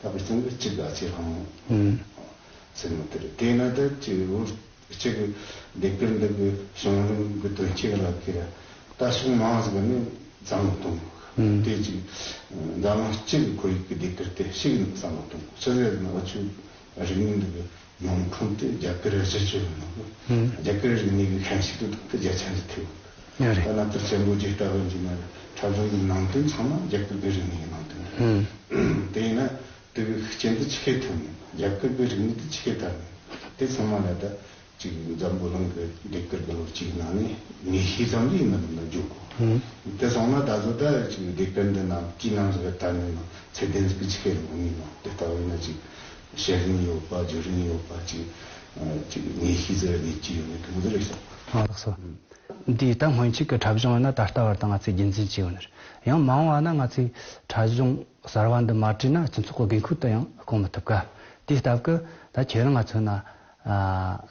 ད་བུ་ཚང་གི་གཅིག་ག་ཚེ་རང་ཨུམ། ཟེར་ནོ་དེ་རེད། དེས་ན་ད་ཅིག་འུ་གཅིག་གི་ཟློས་གར་འདི་གི་བྱུང་རིམ་གི་དོན་གཅིག་ལ་ཁི་ར་ད་ཕྱོགས་མང་ཟིག་ནས་བསམ་བློ་གཏོང་དགོས། ཨུམ། དེ་ཅིག་འཛམ་གླིང་སྤྱི་གི་ཁོར་ཡུག་གི་ཟློས་གར་དེ་ཞིག་ནས་བསམ་བློ་གཏོང་དགོས། ཆི་ཟེར་ན་འུ་ཆོའི་རིག་གནས་འདི་གི་ཡོང་ཁུངས་དེ་རྒྱ་གར་གཞི་བཅུ་ཡོད་ནོ། ཨུམ། རྒྱ་གར་རིག་གནས་ཀྱི་ཤན་ཤུགས་དེ་དང་དེ་རྒྱ་ཆ་འདི་ཐེབས། ཡོད་རེད། ད་རྣམ་ཐར་ཆེན་པོ་རྒྱས་ལྟ་བུ་འཇུག་ན་འཁྲབ་གཞུང་གི་ནང་དོན་ཚང་མ་རྒྱ་གར་གྱི་རིག་གནས་ཀྱི་ནང་དོན་རེད། ཨུམ། དེ་ཡིན་ན་དེ་གི་ཤུགས་རྐྱེན་དེ་ཆི་གེ་ཐོན་ནས་རྒྱ་གར་གྱི་རིག་གནས་དེ་ཆི་གེ་དར་ནས་དེ་ཚང་མ་ལ་ད་ཅིག་འཛམ་བུ་གླིང་གི་ཟློས་གར་གྱི་ལོ་རྒྱུས་ནང་ནས་ངེས་ཤེས་ཙམ་ལས་ཡིན་ན་མིན་ན་འཇོག་དགོས། ཨུམ། དེ་སོང་ན་ད་གཟོད་ད་ཅིག་ཟློས་གར་འདི་ནང་དེའི་ནང་ཟིག་ག་དར་ནས་ནང་ཚད་ལྡན་ཟིག་གི་ཆི་གེ་རིག་གནས་ནང་དེ་ལྟ་བུ་ཡིན་ན་ཅིག་བཤད་རིན་ཡོད་པ་བརྗོད་རིན་ཡོད་པ་ཅིག་ཅིག་ངེས་ཤེས་ཟིག་ལས་ཀྱི་ཡོད་ནས་དེ་མོ་ཟིག་རེད་ཤག་ཨ་ལགས་སོ། ཨུམ། འདིའི་ད་སྔོན་ཆད་ཀྱི་འཁྲབ་གཞུང་ཡིན་ན་ད་ལྟ་བར་དུ་ང་ཚོས་རྒྱུན་འཛིན་བྱས་ཡོད་ནི་རེད། ཡང་མ་འོངས་པ་ན་ང་ཚོས་འཁྲབ་གཞུང་གསར་བ་འདི་མ་བྲིས་ན་སྤྱི་ཚོགས་ཀྱི་དགོས་མཁོ་དེ་ཡང་སྐོང་མི་ཐུབ་ཀ་དེའི་སྟབས་ཀྱིས་ད་ཁྱེད་རང་ང་ཚོ་ན་ཨ་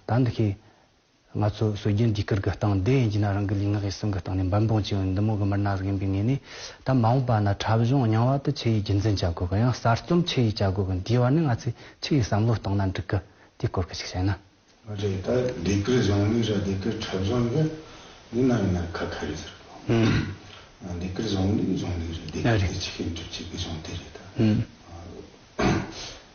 ད་འདི་ཁའི་ ང་ཚོ་སྲོལ་རྒྱུན་ཟློས་གར་གྱི་སྟེང་དེ་ཡིན་གྱི་ན་རང་གི་ལུས་ངག་ཡིད་གསུམ་གྱི་སྟེང་ནས་འབད་འབུངས་བྱས་ཡོད་འདི་མོ་གི་མི་སྣ་ཟིག་ཡིན་པའི་ངོས་ནས། ད་མ་འོངས་པ་ན་འཁྲབ་གཞུང་རྙིང་བ་དེ་ཆི་ཡིས་རྒྱུན་འཛིན་བྱ་དགོས་གི། ཡང་གསར་རྩོམ་ཆི་ཡིས་བྱ་དགོས་གི། འདིའི་བར་ནས་ང་ཚོས་ཆི་ཡིས་བསམ་བློ་བཏང་ན་འགྲིག་གི། དེའི་སྐོར་གྱི་ཅིག་བཤད་ན། རེད། ད་ཟློས་གར་གཞུང་ལུགས་ར་ཟློས་གར་འཁྲབ་གཞུང་གི་ཡིན་ན་ཡིན་ན་ཁ་ཁ་རེད་ཟེར་གོ། ཨུམ། ཟློས་གར་གཞུང་ལུགས་གཞུང་ལུགས་རེད། ཟློས་གར་ཨ་རེད། དེ་ཆི་གི་འགྲུབ་བྱེད་ཀྱི་གཞུང་དེ་རེད་ད། ཨུམ། ཨ།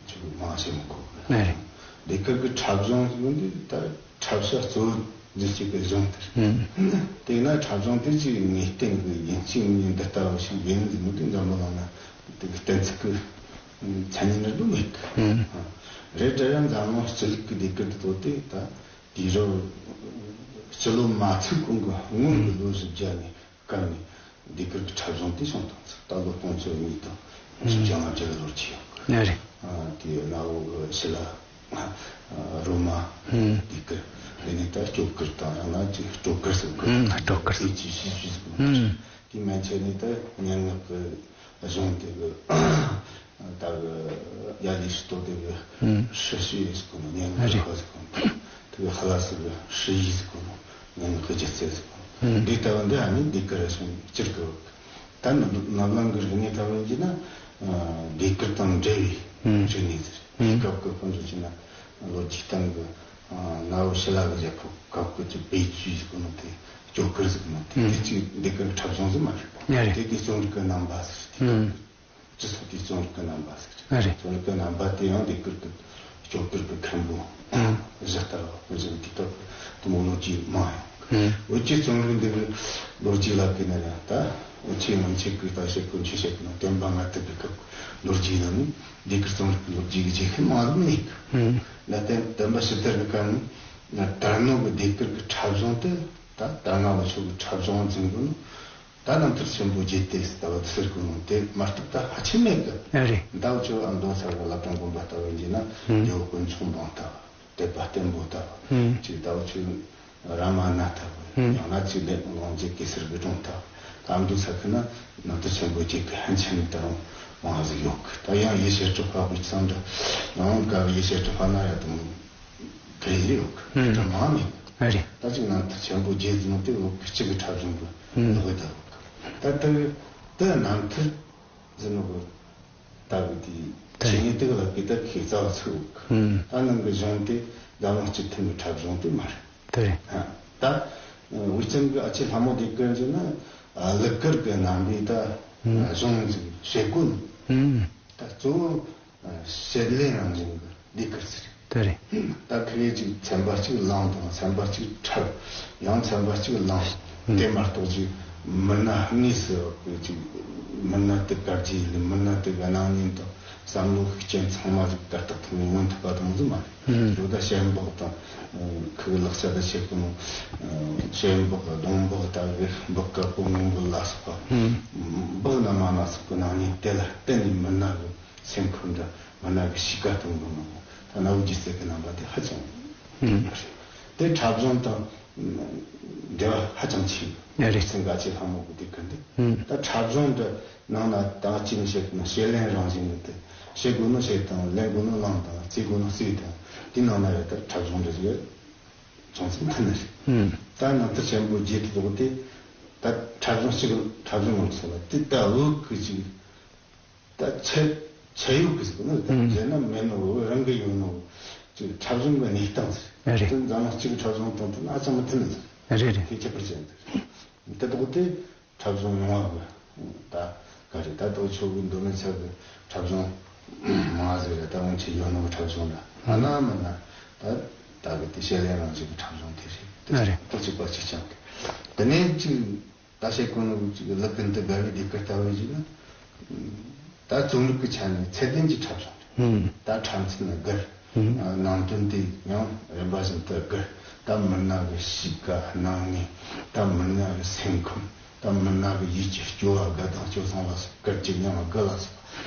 ཅིག་མང་ཆེ་མི་གོ་གི། ཨ་རེད། ཟློས་གར་གྱི་འཁྲབ་གཞུང་ཟེར་གོ་འདི་ད་འཁྲབ་བྱ་གཙོ་བོ་འཛིན་བྱེད་ཀྱི་གཞུང་དེ་རེད། ཨུམ། དེས་ན་འཁྲབ་གཞུང་དེ་ཅིག་ངེས་གཏན་གྱི་ཡིན་གཅིག་མིན་འདི་ལྟ་བུ་ཞིག་ཡིན་ཟེར་གོ་འདི་འཛམ་བུ་གླིང་ན་དེ་གི་གཏན་ཚིགས་ཀྱི་མཚན་ཉིད་ནི་འདུག་མེད་གི། ཨུམ། རེད་དྲ་ཡང་འཛམ་གླིང་སྤྱི་ལུགས་ཀྱི་ཟློས་གར་དེ་ཚོ་དེ་ད་དུས་རབས་སྤྱི་ལོ་མ་ཚུགས་གོང་གི་སྔོན་གྱི་ལོ་བཞི་བརྒྱ་ནས་སྐབས་ནས་ཟློས་གར་གྱི་འཁྲབ་གཞུང་དེ་བྱུང་བཏང་ཚེ་ད་ལོ་སྟོང་ཚོ་གཉིས་དང་བཞི་བརྒྱ་ལྔ་བརྒྱ་གི་ལོར་ཆགས་ཡོད། ཨ་རེད། ཨ། དེ་གནའ་བོ་གི་ཞི་ལ། ཨ། རོ་མ། ཨུམ། ཟློས་གར། དེ་ནས་ད་སྐྱོ་གར་དང་ཡང་ན་ཅིག་སྤྲོ་གར་ཟེར་གི། ཨུམ། སྤྲོ་གར། དེ་ཅིག་ཤེས་ཤེས་ཟིག་མ། ཨུམ། དེ་མན་ཆད་ནས་ད་སྙན་ངག་གི་གཞུང་དེ་གི་ད་གི་ཡ་ལི་ཧྲི་ཏོ་དེ་གི་ཨུམ། ཧྲི་ཤི་ཟེར་གོ་ནོ། སྙན་ངག་ཨ་རེད། གི་ཧ་ཟེར་གོ་ནོ། དེ་གི་ཧ་ལ་སི་གི་ཧྲི་ཡི་ཟེར་གོ་ནོ། སྙན་ངག་གི་སྒྱུ་རྩལ་ཟེར་གོ་ནོ། ཨུམ། འདི་ལྟ་བུ་འདི་ཨ་ནི་ཟློས་གར་གཞུང་སྤྱིར་གི་ད་ནི་ནབ་ལང་གི་རིག་གནས་ལྟ་བུ་ཡིན་གྱི་ན། ཨ། ཟློས་གར་དང་འབྲེལ་བའི་ཨུམ། རིག་གནས་ཟེར། ཨུམ། སྐབས་ཀྱི་ཁོང་ཚོ་བྱས་ན་ལོ་རྒྱུས་སྟེང་གི། ཨ། གནའ་བོ་ཞི་ལ་གི་རྒྱལ་ཁབ་སྐབས་ཀྱི་ཅིག་བེད་སྤྱོད་ཟེར་གོ་ནོ་དེ། སྐྱོ་གར་ཟེར་གོ་ནོ་དེ། ཨུམ། དེ་ཅིག་ཟློས་གར་འཁྲབ་གཞུང་ཟིག་མ་རེད་པ། ཨ་རེད། དེ་དེ་རྩོམ་རིག་གི་རྣམ་པ་ཟེར་དེ། ཨུམ། སྤྱི་ཚོགས་དེ་རྩོམ་རིག་གི་རྣམ་པ་ཟེར། ཨ་རེད། རྩོམ་རིག་གི་རྣམ་པ་དེ་ཡང་ཟློས་གར་གི་སྐྱོ་གར་གི་མཁན་པོ་ཨུམ། གཞི་ལྟ་བུ་ཟེར་དེ་དག་དུ་མོ་ལོ་རྒྱུས་མང་ཡང་། ཨུམ། འུ་ཅག་རྩོམ་རིག་འདི་གི་ལོ་རྒྱུས་ལ་བལྟས་ན་ཡང་ད་འུ་ཅག་སྔོན་ཆད་ཀྱི་ད་བཤད་གོ་ཆོས་བཤད་གོ་ནོ་བསྟན་པ་ལྔ་བརྒྱ་གི་སྐབས་ལོ་རྒྱུས་ནང་ནས་ཟློས་གར་རྩོམ་རིག་གི་ལོ་རྒྱུས་ཀྱི་རྗེས་ཤུལ་མང་ཟིག་མེད་གི། ཨུམ། ད་བསྟན་བསྟན་པ་ཕྱི་དར་གི་སྐབས་ནས་ད་དར་ནོ་གི་ཟློས་གར་གི་འཁྲབ་གཞུང་དེ་ད་ད་སྔ་བོ་ཆོ་གི་འཁྲབ་གཞུང་འཛིན་གོ་ནོ། ད་རྣམ་ཐར་ཆེན་པོ་བརྒྱད་དེ་ཟེར་བ་ཟེར་གོ་ནོ་དེ་མ་གཏོགས་ད་ཕལ་ཆེར་མེད་གི། ཨ་རེད། ཟླ་བ་ཆོས་ཨ་མདོ་ཚར་བ་བླ་བྲང་དགོན་པ་ལྟ་བུ་ཡིན་གྱི་ན། ཨུམ། རྒྱལ་བོ་དཀོན་མཆོག་འབངས་ལྟ་བུ། དད་པ་བརྟན་པོ་ལྟ་བུ། ཨུམ། ཅིག་ཟླ་བ་ཆོས་རཱ་མ་ན་ལྟ་བུ། ཨུམ། ཡང་ན་ཅིག་ལེགས་དབང་རྗེ་གེ་སར་གྱི་སྒྲུང་ལྟ་བུ། ད་ཨ་མདོ་ཚར་གི་ན་རྣམ་ཐར་ཆེན་པོ་བརྒྱད་ཀྱི་ཕན་ཆད་ནས་ད་རུང་མང་ཟིག་ཡོད་གི། ད་ཡང་ཡེ་ཤེས་གྲུབ་པ་བུ་ཚང་འདྲ་ཡང་ག་ཡེ་ཤེས་གྲུབ་པ་ན་ཡ་དང་། དེ་ཡོད་གི། ཨུམ། དེ་མང་མེད། ཨ་རེད། ད་ཅིག་རྣམ་ཐར་ཆེན་པོ་བརྒྱད་ཟེར་ནོ་དེ་ལོ་གཅིག་གི་འཁྲབ་གཞུང་གི། ཨུམ། ལོ་གི་ད་ལོ་གི། ད་དེ་དེ་རྣམ་ཐར་ཟེར་ནོ་གི་ད་གི་དེ་དེ་ཆོས་ཉིད་དེ་གི་ལ་གི་ད་ཁའི་རྩ་བ་ཚུགས་གི། ཨུམ། ད་ནང་གི་གཞུང་དེ་འཛམ་གླིང་སྤྱི་མཐུན་གི་འཁྲབ་གཞུང་དེ་མ་རེད། དེ་རེད། ཨ། ད་དབུས་གཙང་གི་ཨ་ཅེ་ལྷ་མོ་ཟློས་གར་ཟེར་ན་ཨ་གླུ་གར་གི་རྣམ་པའི་ད་ཨུམ། གཞུང་ཟིག་བྱེད་དགོས་ནོ། ཨུམ། ད་གཙོ་བོ། ཨ། བྱེད་ལས་རང་བཞིན་གྱི་ཟློས་གར་ཟེར། དེ་རེད། ད་ཁ་ཡེ་ཅིག་ཚན་པ་གཅིག་གླིང་དང་ཚན་པ་གཅིག་འཁྲབ། ཡང་ཚན་པ་གཅིག་གླིང་། ཨུམ། དེ་མ་གཏོགས་ཅིག་མི་སྣ་དངོས་སུ་ཅིག་མི་སྣ་དེ་ག་རེ་ཡིན། མི་སྣ་དེ་གི་སྣང་བརྙན་དང་བསམ་བློ་ཤུགས་རྐྱེན་ཚང་མ་ཟིག་ད་ལྟ་ཐོག་ནས་མངོན་ཐུབ་པ་དང་ཟིག་མ་རེད། ཨུམ། འོ་ད་ཤེམ་སྦུག་དང་ཁོ་གི་ལག་ཆ་ད་བྱེད་གོ་ནོ། ཨ། ཤེམ་སྦུག་སྡོང་སྦུག་ད་གི་སྦུག་དཀར་པོ་སྔོན་པོ་ལ་སོགས་པ། ཨུམ། སྦུག་སྣ་མ་སྣ་ཚོགས་ཀྱི་སྣང་བརྙན་དེ་ལ་བརྟེན་ནས་མི་སྣ་གི་སེམས་ཁམས་འདྲ་མི་སྣ་གི་གཤིས་ཀ་སྟོན་གོ་ནོ། ད་གནའ་བོའི་སྒྱུ་རྩལ་གྱི་རྣམ་པ་དེ་ཧ་ཅང་ཨུམ། རེད། དེ་འཁྲབ་གཞུང་དང་འབྲེལ་བ་ཧ་ཅང་ཆེ། རེད། སེང་གེ་ཨ་ཅེ་ལྷ་མོ་གི་དེ་གི་འདི། ཨུམ། ད་འཁྲབ་གཞུང་འདི་ནང་ན་ད་ཅི་ནས་བཤད་ན་བྱེད་ལས་རང་བཞིན་གྱི་དེ། བྱེད་དགོས་ནོ་བྱེད་དང་། ལེན་དགོས་ནོ་ལེན་དང་། རྩེ་དགོས་ནོ་རྩེ་དང་། དེ་ནང་ན་ཡོད་ད་འཁྲབ་གཞུང་འདི་ཡོད། ཅུང་ཙམ་མཐུན་ནི་རེད། ཨུམ། ད་རྣམ་ཐར་ཆེན་པོ་བརྒྱད་དེ་ལོག་སྟེ། ད་འཁྲབ་གཞུང་གཅིག་འཁྲབ་གཞུང་ངོ་སོང་བ་དེ་ད་འུ་གི་ཅིག་ད་ཆད་ཆད་ཡོད་གི་ཟེར་ནི་ད། ཨུམ། རྗེས་ན་མེད་ནོ་འུ་རང་གི་ཡོད་ནོ་ཅིག་འཁྲབ་གཞུང་གི་གནས་སྟངས་ཟེར། ཨ་རེད། དེ་འཛམ་གླིང་གཅིག་འཁྲབ་གཞུང་དང་དེ་ན་ཧ་ཅང་མི་མཐུན་ནི་ཟེར། ཨ་རེད་རེད། དེ་ཁྱད་པར་ཅན་ཟེར། དེ་ལོག་སྟེ། འཁྲབ་གཞུང་རྙིང་བ་གི་ད་ག་རེ་ད་ལྟ་ཆོ་གི་མདོ་སྨད་ཚལ་གི་འཁྲབ་གཞུང་མང་ཟེར་ར། ད་སྔོན་ཆད་ཡོད་ནོ་གི་འཁྲབ་གཞུང་ལ་ཨ་ན་མ་ན་ད་ད་གི་དེ་བྱེད་ལས་རང་བཞིན་གི་འཁྲབ་གཞུང་དེ་རེད། ཨ་རེད། ད་གཅིག་པ་གཅིག་རྐྱང་གི། དེ་ནས་གཅིག་ད་བཤད་གོ་ནོ་གཅིག་གི་ལུ་གུ་འདི་དགའ་བའི་ཟློས་གར་ལྟ་བུ་ཞིག་ན། ད་རྩོམ་རིག་གི་ཆ་ནས་ཚད་ལྡན་གྱི་འཁྲབ་གཞུང་རེད། ཨུམ། ད་འཁྲབ་ཚན་ནི་སྒེར། ཨུམ། ནང་དོན་དེ་ཡང་རིམ་པ་བཞིན་དུ་སྒེར། ད་མི་སྣ་གི་གཤིས་ཀ་སྣང་བརྙན། ད་མི་སྣ་གི་སེམས་ཁམས། ད་མི་སྣ་གི་ཡིད་ཀྱི་སྐྱོ་བ་དགའ་སྡང་སྤྱོད་གཙང་ལ་སོགས། སྐར་གྱི་མྱང་བ་དགུ་ལ་སོགས་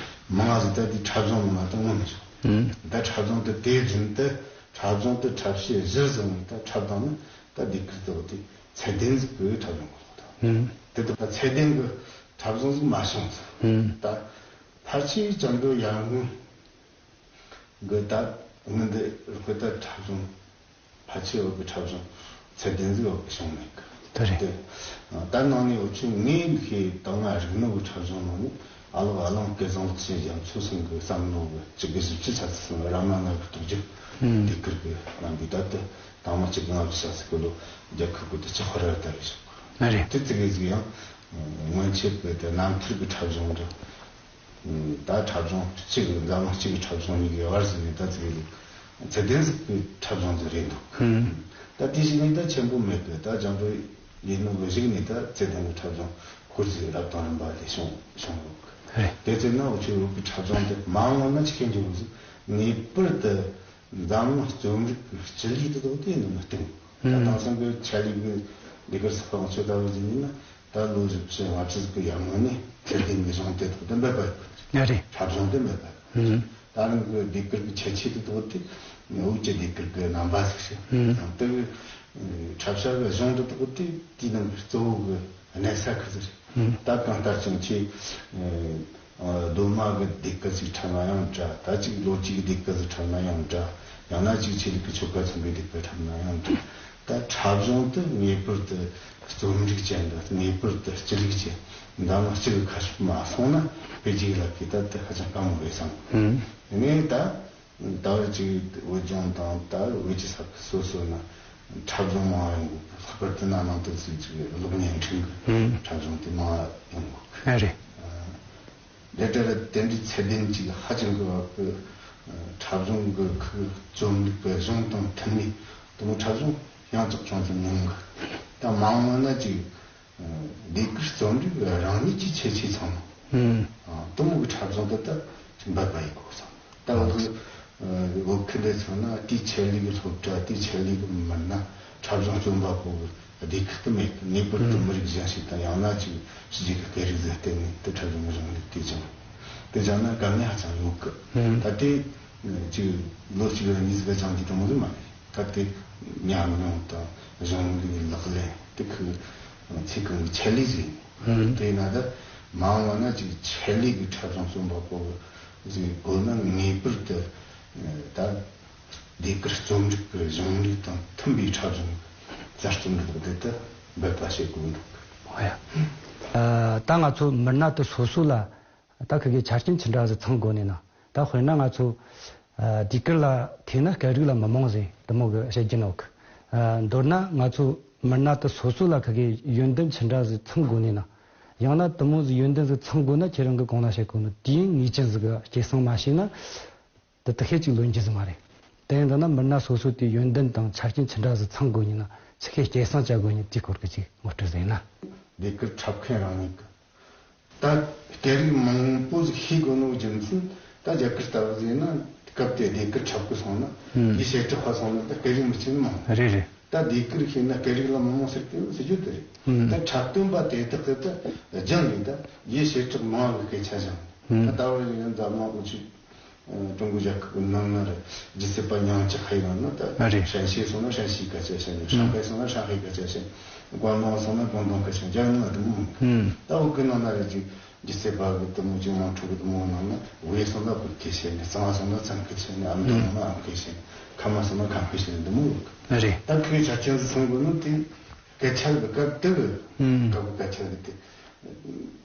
མང་ཟིག་ད་དེ་འཁྲབ་གཞུང་ནང་ལ་ད་མངོན་མི་ཆོག་ཨུམ། ད་འཁྲབ་གཞུང་དེ་དེ་བཞིན་དུ་འཁྲབ་གཞུང་དེ་འཁྲབ་བྱེད་གཞིར་བཟུང་ནས་ད་འཁྲབ་སྟངས་ནི་ད་ཟློས་གར་ལྟ་བུ་དེ་ཚད་ལྡན་ཟིག་གི་འཁྲབ་གཞུང་གི་ལོག་ད། ཨུམ། དེ་དག་ད་ཚད་ལྡན་གི་འཁྲབ་གཞུང་ཟིག་མ་བྱུང་ཟིག་ཨུམ། ད་ཕལ་ཆེར་བཅིངས་འགྲོལ་ཡར་སྔོན་གི་ད་སྔོན་དེ་རུ་ཁོ་ད་འཁྲབ་གཞུང་ཕལ་ཆེ་བ་གི་འཁྲབ་གཞུང་ ཚད་ལྡན་ཟིག་བྱུང་མེད་གི། དེ་རེད། དེ་ད་ནང་ནས་འུ་ཆོ་ངས་ཤེས་དང་ང་རིག་ནོ་གི་འཁྲབ་གཞུང་ནང་ནས་ཨ་ལགས་ཨ་ལང་སྐལ་བཟང་ལགས་ཆེན་རྒྱ་མཚོ་སེང་གི་བསམ་མནོ་གི་གཅིག་གི་བཞི་བཅུ་ཚ་ཚ་སོང་ར་མ་ན་གི་རྟོགས་བརྗོད། ཨུམ། དེ་ཁུར་གི་ནང་གི་ད་དེ་དང་མ་གཅིག་གི་ལྔ་བཅུ་ཚ་ཚ་གི་ལོ་རྒྱ་ཁུར་གི་དེ་ཆག་ཧོ་ར་ད་རེད་ཤག་ཨ་རེད། དེ་ཙི་གེ་ཟིག་ཡང་སྔོན་ཆད་གི་དེ་རྣམ་ཐར་གི་འཁྲབ་གཞུང་འདྲ། ད་འཁྲབ་གཞུང་གཅིག་འཛམ་གླིང་གཅིག་གི་འཁྲབ་གཞུང་གཉིས་ཀྱི་བར་ཟིན་ནས་ད་ཚིག་ཚད་ལྡན་ཟིག་གི་འཁྲབ་གཞུང་ཟིག་རེད་འདུག་ཧུམ། ད་དེ་ཞིག་ནས་ད་ཆེན་པོ་མེད་པའི་ད་འཇམ་པོ་ཡིན་ནོ་གི་གཞུག་ནས་ད་ཚད་ལྡན་གྱི་འཁྲབ་གཞུང་ཧུར་ཟིག་རབ་དང་རིམ་པ་ལས་བྱུང་བྱུང་ཡོད་གི། རེད། དེ་ཚེ་ན་འུ་ཆོས་བོད་ཀྱི་འཁྲབ་གཞུང་དེ་མ་འོངས་ན་ཆི་གེ་འགྱུར་གི་ཟིག་ངེས་པར་དུ་འཛམ་གླིང་རྩོམ་རིག་གི་སྤྱི་ལུགས་དེ་དག་དེ་ཡིན་ནོ་མི་སྟེང་། ད་ཧུམ། དེང་སང་གི་ཆ་ལུགས་གི་ལས་ཀར་སོགས་པ་ང་ཚོ་ལྟ་བུ་ཟིག་ཡིན་ན། ད་ལོ་བཞི་བཅུ་ལྔ་བཅུ་ཟིག་གི་ཡར་སྔོན་ནས་ཚད་ལྡན་གྱི་གཞུང་དེ་དག་དེ་འབད་པ་ཡོད་པ་རེད། ཨ་རེད། འཁྲབ་གཞུང་དེ་འབད་པ་ཡོད་པ་རེད། ཨུམ། ད་རིང་གི་ཟློས་གར་གྱི་ཁྱད་ཆོས་དེ་དག་དེ་བོད་ཀྱི་ཟློས་གར་གྱི་རྣམ་པ་ཟིག་རེད། ཨུམ། ཡང་དེ་གི་འཁྲབ་བྱ་གི་གཞུང་དེ་དག་དེ་དེའི་ནང་གི་གཙོ་བོ་གི་གནས་ས་ཁུལ་ཟིག་རེད། ཨུམ། ད་གང་ལྟར་ཀྱང་ཁྱེད། ཨ། གདོད་མ་གི་ཟློས་གར་ཞིག་འཁྲབ་ན་ཡང་འདྲ། ད་ཅིག་ལོ་རྒྱུས་ཀྱི་ཟློས་གར་ཞིག་འཁྲབ་ན་ཡང་འདྲ། ཡང་ན་ཅིག་ཆོས་ལུགས་ཀྱི་ཆོ་ག་མཚོན་པའི་ཟློས་གར་འཁྲབ་ན་ཡང་འདྲ། ད་འཁྲབ་གཞུང་དེ་ངེས་པར་དུ་རྩོམ་རིག་ཅན་དང་ངེས་པར་དུ་སྤྱི་ལུགས་ཅན། འདི་མ་གཅིག་གི་ཁ་ཕྱོགས་མ་སོང་ན་དཔེ་ཅིག་ལབ་གི་ད་དེ་ཧ་ཅང་དཀའ་མོ་རེད་བསམ། ཨུམ། ངས་ད། ད་བར་གྱི་བོད་ལྗོངས་དང་ད་བོད་ཀྱི་ས་ཁུལ་སོ་སོ་ན་འཁྲབ་གཞུང་མང་བ་ཡོང་གི། ལྷག་པར་དུ་ན་ནང་དུ་ཚུད་ཅིག་གློག་བརྙན་འཕྲིན་གྱི་ཧུམ། འཁྲབ་གཞུང་དེ་མང་བ་ཡོང་གི། ཨ་རེད། དེ་ལྟར་དེ་འདྲའི་ཚད་ལྡན་ཅིག་ཧ་ཅང་གི་བབ་ཀྱི་འཁྲབ་གཞུང་གི་ཁུལ་རྩོམ་རིག་གི་གཞུང་དང་མཐུན་ནས་དེ་མོ་འཁྲབ་གཞུང་ཡང་ཙག་ཅུང་ཙམ་ཉུང་གི། ད་མ་འོངས་ན་ཅིག་ཟློས་གར་རྩོམ་རིག་རང་ཉིད་ཀྱི་ཁྱད་ཆོས་ཚང་མ། ཨུམ། ཨ། དེ་མོ་གི་འཁྲབ་གཞུང་དེ་ད་འབད་པ་ཡིན་དགོས་བསམ། ད་འོ་གི། ཨ། བོད་ཁུལ་འདི་ཚོ་ན་དེའི་ཆེད་ལས་ཀྱི་སློབ་གྲྭ། དེའི་ཆེད་ལས་ཀྱི་མི་སྣ། འཁྲབ་གཞུང་རྩོམ་པ་པོ་གི་ཟློས་གར་དེ་མེད་གི། ངེས་པར་དུ་ཨུམ། མི་རིགས་གཞན་ཞིག་དང་ཡང་ན་ཅིག་ཕྱི་རྒྱལ་གྱི་སྐད་རིགས་ཟིག་བསྟེན་ནས་དེ་འཁྲབ་གཞུང་གཞུང་ལུགས་དེ་སྦྱངས། དེ་སྦྱངས་ན་དཀའ་ངལ་ཧ་ཅང་ཡོད་གི། ཨུམ། ད་དེ་ཅིག་ལོ་གཅིག་ལ་གཉིས་ཟིག་ག་སྦྱང་རྒྱུ་དེ་མོ་ཟིག་མ་རེད། ད་དེ་ཉམས་མྱོང་དང་གཞུང་ལུགས་ལག་ལེན་དེ་ཁུ་ཚེ་གང་གི་ཆེད་ལས་ཟིག་ཡིན། ཨང་། དེས་ན་ད་མ་འོངས་པ་ན་ཅིག་ཆེད་ལས་ཀྱི་འཁྲབ་གཞུང་རྩོམ་པ་པོ་ཟིག་དགོས་ན་ངེས་པར་དུ་ད་ཟློས་གར་རྩོམ་རིག་གི་གཞུང་ལུགས་དང་མཐུན་པའི་འཁྲབ་གཞུང་གསར་རྩོམ་རིག་དེ་ད་འབད་པ་བྱེད་དགོས་འདུག་ཨོ་ཡ། ཨ། ད་ང་ཚོ་མི་སྣ་དེ་སོ་སོ་ལ། ད་ཁི་གེ་ཆ་རྐྱེན་ཅི་འདྲ་ཟིག་ཚང་དགོས་ནི་ན། ད་དཔེར་ན་ང་ཚོ་ཨ་ཟློས་གར་ལ་མཁས་ན་སྐད་རིགས་ལ་མི་རྨོངས་ཟེར་དེ་མོ་གི་བཤད་རྒྱུ་ནོག་ཨ། མདོར་ན་ང་ཚོ་མི་སྣ་དེ་སོ་སོ་ལ་ཁི་གེ་ཡོན་ཏན་ཅི་འདྲ་ཟིག་ཚང་དགོས་ནི་ན། ཡང་ན་དེ་མོ་ཟིག་ཡོན་ཏན་ཟིག་ཚང་དགོས་ན་ཁྱེད་རང་གི་གོང་ན་བཤད་གོ་ནོ་དེའི་ངེས་ཅན་ཟིག་གི་སྐྱེད་སྲིང་མ་བྱས་ན། དེ་དེ་ཤེད་ཅིག་ལོན་རྒྱུ་ཟིག་མ་རེད། དེ་ཡིན་ད་ན་མི་སྣ་སོ་སོ་དེ་ཡོན་ཏན་དང་ཆ་རྐྱེན་ཅི་འདྲ་ཟིག་ཚང་དགོས་ནི་ན་ཆི་གེ་སྐྱེད་སྲིང་བྱ་དགོས་ནི་དེའི་སྐོར་གི་ཅིག་ངོ་སྤྲོད་ཟིག་ཡིན་ན། ཟློས་གར་འཁྲབ་མཁན་རང་ཉིད་ཀྱི། ད་སྐད་རིགས་མང་པོ་ཟིག་ཤེས་དགོས་ནོ་རྒྱུ་མཚན་ད་རྒྱ་གར་ལྟ་བུ་ཟིག་ཡིན་ན་སྐབས་དེ་ཟློས་གར་འཁྲབ་གི་སོང་ན། ཨུམ། ཡི་ཞེ་དྲག་པ་སོང་ན་ད་སྐད་རིགས་མི་ཤེས་ནི་མང་། རེད་རེད། ད་ཟློས་གར་ཤེས་ན་སྐད་རིགས་ལ་མི་རྨོངས་ཟེར་གི་ཟེར་རྒྱུ་དེ་རེད། ཨུམ། ད་འཁྲབ་སྟོན་པ་དེ་དག་གི་ད་སྦྱངས་ནས་ད་ཡི་ཞེ་དྲག་མང་བའི་སྐད་ཆ་སྦྱངས། ཨུམ། ད་ད་བར་ཡིན་ན་འཛམ་གླིང་འུ་ཆོ་ཀྲུང་གོ་རྒྱལ་ཁབ་ཀྱི་ནང་ན་རེད། སྒྱུ་རྩལ་པ་ཉིས་བརྒྱ་ཁ་ཡི་ནང་ན་ད། ཨ་རེད། ཧྲན་ཤེ་སོང་ན་ཧྲན་ཤེ་སྐད་ཆ་བཤད་ནས། ཨང་། ཧྲང་ཧའེ་སོང་ན་ཧྲང་ཧའེ་སྐད་ཆ་བཤད། ཀོང་ཏུང་སོང་ན་ཀོང་ཏུང་སྐད་ཆ། རྒྱ་ནང་དུ་མོ། ཨང་། ད་འུ་གི་ནང་ན་རེད་ཅིག་སྒྱུ་རྩལ་པ་གི་དུ་མོ་ཅིག་མང་ཕྲུ་གུ་དུ་མོ་ནང་ན་ཝེ་སོང་ན་བོད་སྐད་བཤད་ནས། ཙང་སོང་ན་ཙང་སྐད་བཤད་ནས། ཨ་མདོ་ནང་ན་ཨ་མ་སྐད་བཤད་ནས། ཁ་མ་སོང་ན་ཁ་མཁས་བཤད་ནས་དུ་མོ་ཡོད་གི། ཨ་རེད། ད་ཁོའི་ཆ་རྐྱེན་ཚོ་ཚང་དགོས་ནོ་དེ། སྐད་ཆ་གི་སྐབས་དེ་གི། ཨང་། སྐབས་སྐད་ཆ་གི་དེ།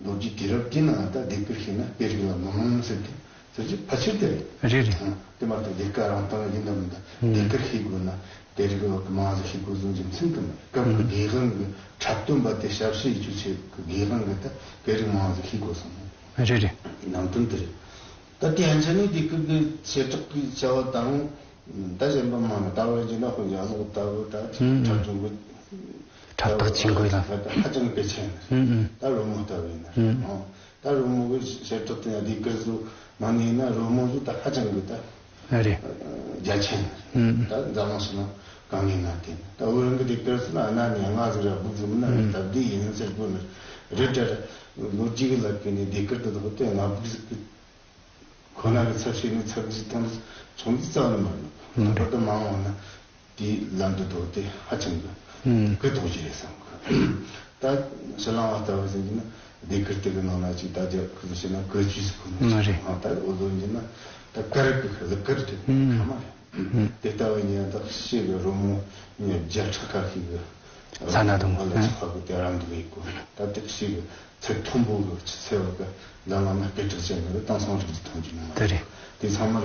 ལོ་རྒྱུས་དུས་རབས་དེའི་ནང་ད་ཟློས་གར་ཤེས་ན་སྐད་རིགས་ལ་མི་རྨོངས་ཟེར་དེ་ཟེར་གྱི་ཕལ་ཆེར་དེ་རེད། རེད་རེད། ཨང་། དེ་མ་གཏོགས་ཟློས་གར་རང་སྟེང་ཡིན་དམ་ད། ཨང་། ཟློས་གར་ཤེས་དགོས་ན་སྐད་རིགས་ལ་མང་ཟིག་ཤེས་དགོས་ཟེར་རྒྱུ་མཚན་དེ་མ་རེད། སྐབས་ཀྱི། ཨང་། དགེ་རྒན་གྱི་འཁྲབ་སྟོན་པ་དེ་ཞབས་ཕྱི་ཡེད་རྒྱུ་ཆེད་ཀྱི་དགེ་རྒན་གྱི་ད་སྐད་རིགས་མང་ཟིག་ཤེས་དགོས་སོང་། རེད་རེད། ནང་དོན་དེ་རེད། ད་དེ་ཡན་ཆད་ནས་ཟློས་གར་གྱི་བྱེ་བྲག་གི་བྱ་བ་དང་། ད་གཞན་པ་མང་ན་ད་བར་གྱི་ན་དཔེར་ན་ཨ་ལོག་ལྟ་བུ་ད། ཨང་། འཁྲབ་གཞུང་གི་འཁྲབ་སྟེགས་ཆེན་པོ་ཡིན་ན། ཧ་ཅང་གལ་ཆེན། ཨང་། ད་རོལ་མོ་ལྟ་བུ་ཡིན་ན། ཨང་། ཨང་། ད་རོལ་མོ་གི་བྱེ་བྲག་དེ་ཡང་ཟློས་གར་ཚོ་མ་ནས་ན་རོལ་མོ་ཚོ་ད་ཧ་ཅང་གི་ད། ཨ་རེད། རྒྱ་ཆེན། ཨང་། ད་འཛམ་གླིང་ཕྱི་ནང་གང་ངེས་ན་དེ་ད་བོད་རང་གི་ཟློས་གར་ཚོ་ན་ཨ་ན་ནས་ལྔ་ཟིག་ར་སྦུག་ཟིག་མིན་ན། ཨང་། སྟབས་བདེ་ཡིན་ཟེར་དགོས་ནི་རེད་དྲ། ལོ་རྒྱུས་གི་ལབ་གི་ནས་ཟློས་གར་དེ་དག་དེ་ལྔ་སྦུག་ཟིག་གི། ཁོ་ན་གི་ཚབ་བྱས་ནས་ཚབ་ཀྱི་སྟེང་དུ་ཆུང་དུ་རྩ་བ་ནས་མ་རེད། ཨང་། ལྷག་པར་དུ་མ་འོངས་ན་དེའི་ལམ་དུ་འགྲོ་དེ་ཧ་ཅང་གི། ཨང་། གི་ཐོག་ཅིག་རེད་བསམ་གི། ད་ཕྱི་གླིང་བ་ལྟ་བུ་ཟིན་གྱི་ན་ཟློས་གར་དེ་གི་ནང་ན་ཅིག་ད་རྒྱ་ཁུ་ཚོ་བྱས་ན་གི་ཅུས་སུ་ཁུ་ནི། མ་རེད། ཨང་། ད་འུ་ཚོ་ཡིན་གྱི་ན་ད་ཀར་གི་ལི་ཀར་དེ། ཨང་། ཁ་མ་རེད། ཨུམ། དེ་ལྟ་བུ་ཉིད་ད་ཤེས་གི་རོལ་མོ་ཉིད་བརྒྱ་ཕྲག་ཁ་ཤས་གི་ས་ན་དང་། ཨ་ལ་ཨུམ། ཆགས་པ་གི་དེ་རང་དུ་མེད་གོ། ད་དེ་ཤེས་གི་ཚད་མཐོན་པོ་གི་ཆུ་ཚད་བ་གི་འཛམ་གླིང་ན་སྐད་གྲགས་ཅན་གི་དེང་སང་རིག་གི་མཐོང་རྒྱུ་མ་རེད། དེ་རེད། དེ་ཚང་མར་